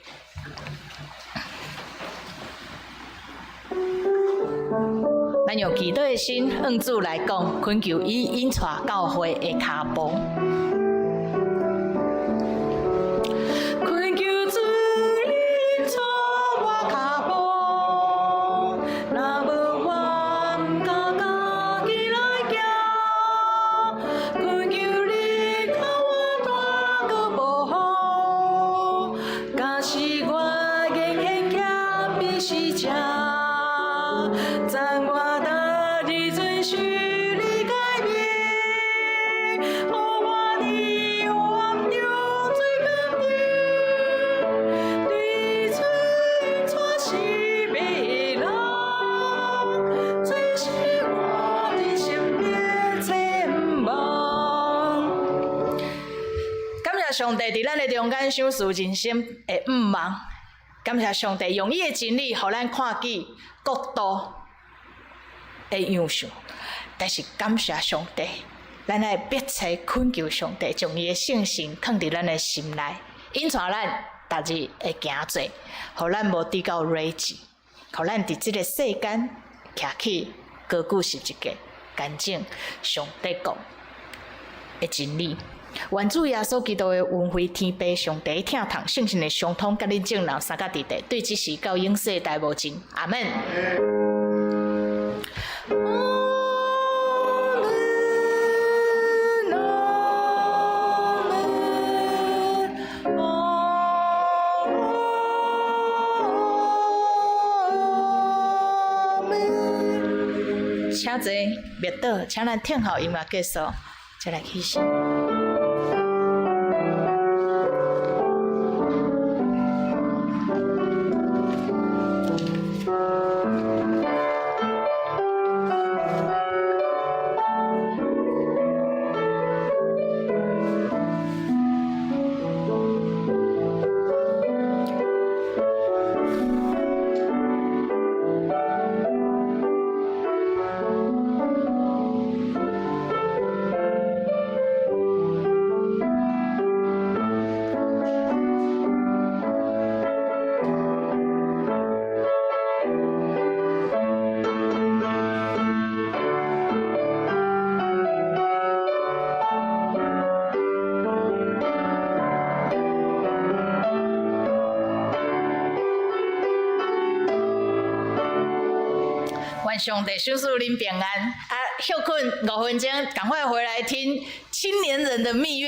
咱用祈禱的心向主來講，懇求伊引帶教會的跤步。懇求主引帶我跤步，若無我毋敢家己來行。懇求你教我踏閣無好，假使我言行欠比是正，讚我逐日遵守你誡命，予我佇黑暗中做光明，對出帶失迷的人，做是我人生的展望。感謝上帝佇咱的中間賞賜人生的向望，感謝上帝用伊的真理，予咱看見國度的樣式。但是感謝上帝，咱愛迫切懇求上帝，將伊的聖神囥佇咱的心內，引帶咱逐日的行做，予咱無跌到軟子，予咱佇這个世間徛起高舉十字架，乾淨上帝國的真理。願主耶穌基督的恩惠、天父上帝疼痛、聖神的相通，佮恁眾人三甲弟弟，對這時到永世代無盡。阿們。阿們，阿們，阿們。請坐，默禱，請咱聽候音樂結束，再來起身。願上帝賞賜恁平安。啊，歇睏5分鐘，趕快回來聽青年人的蜜月。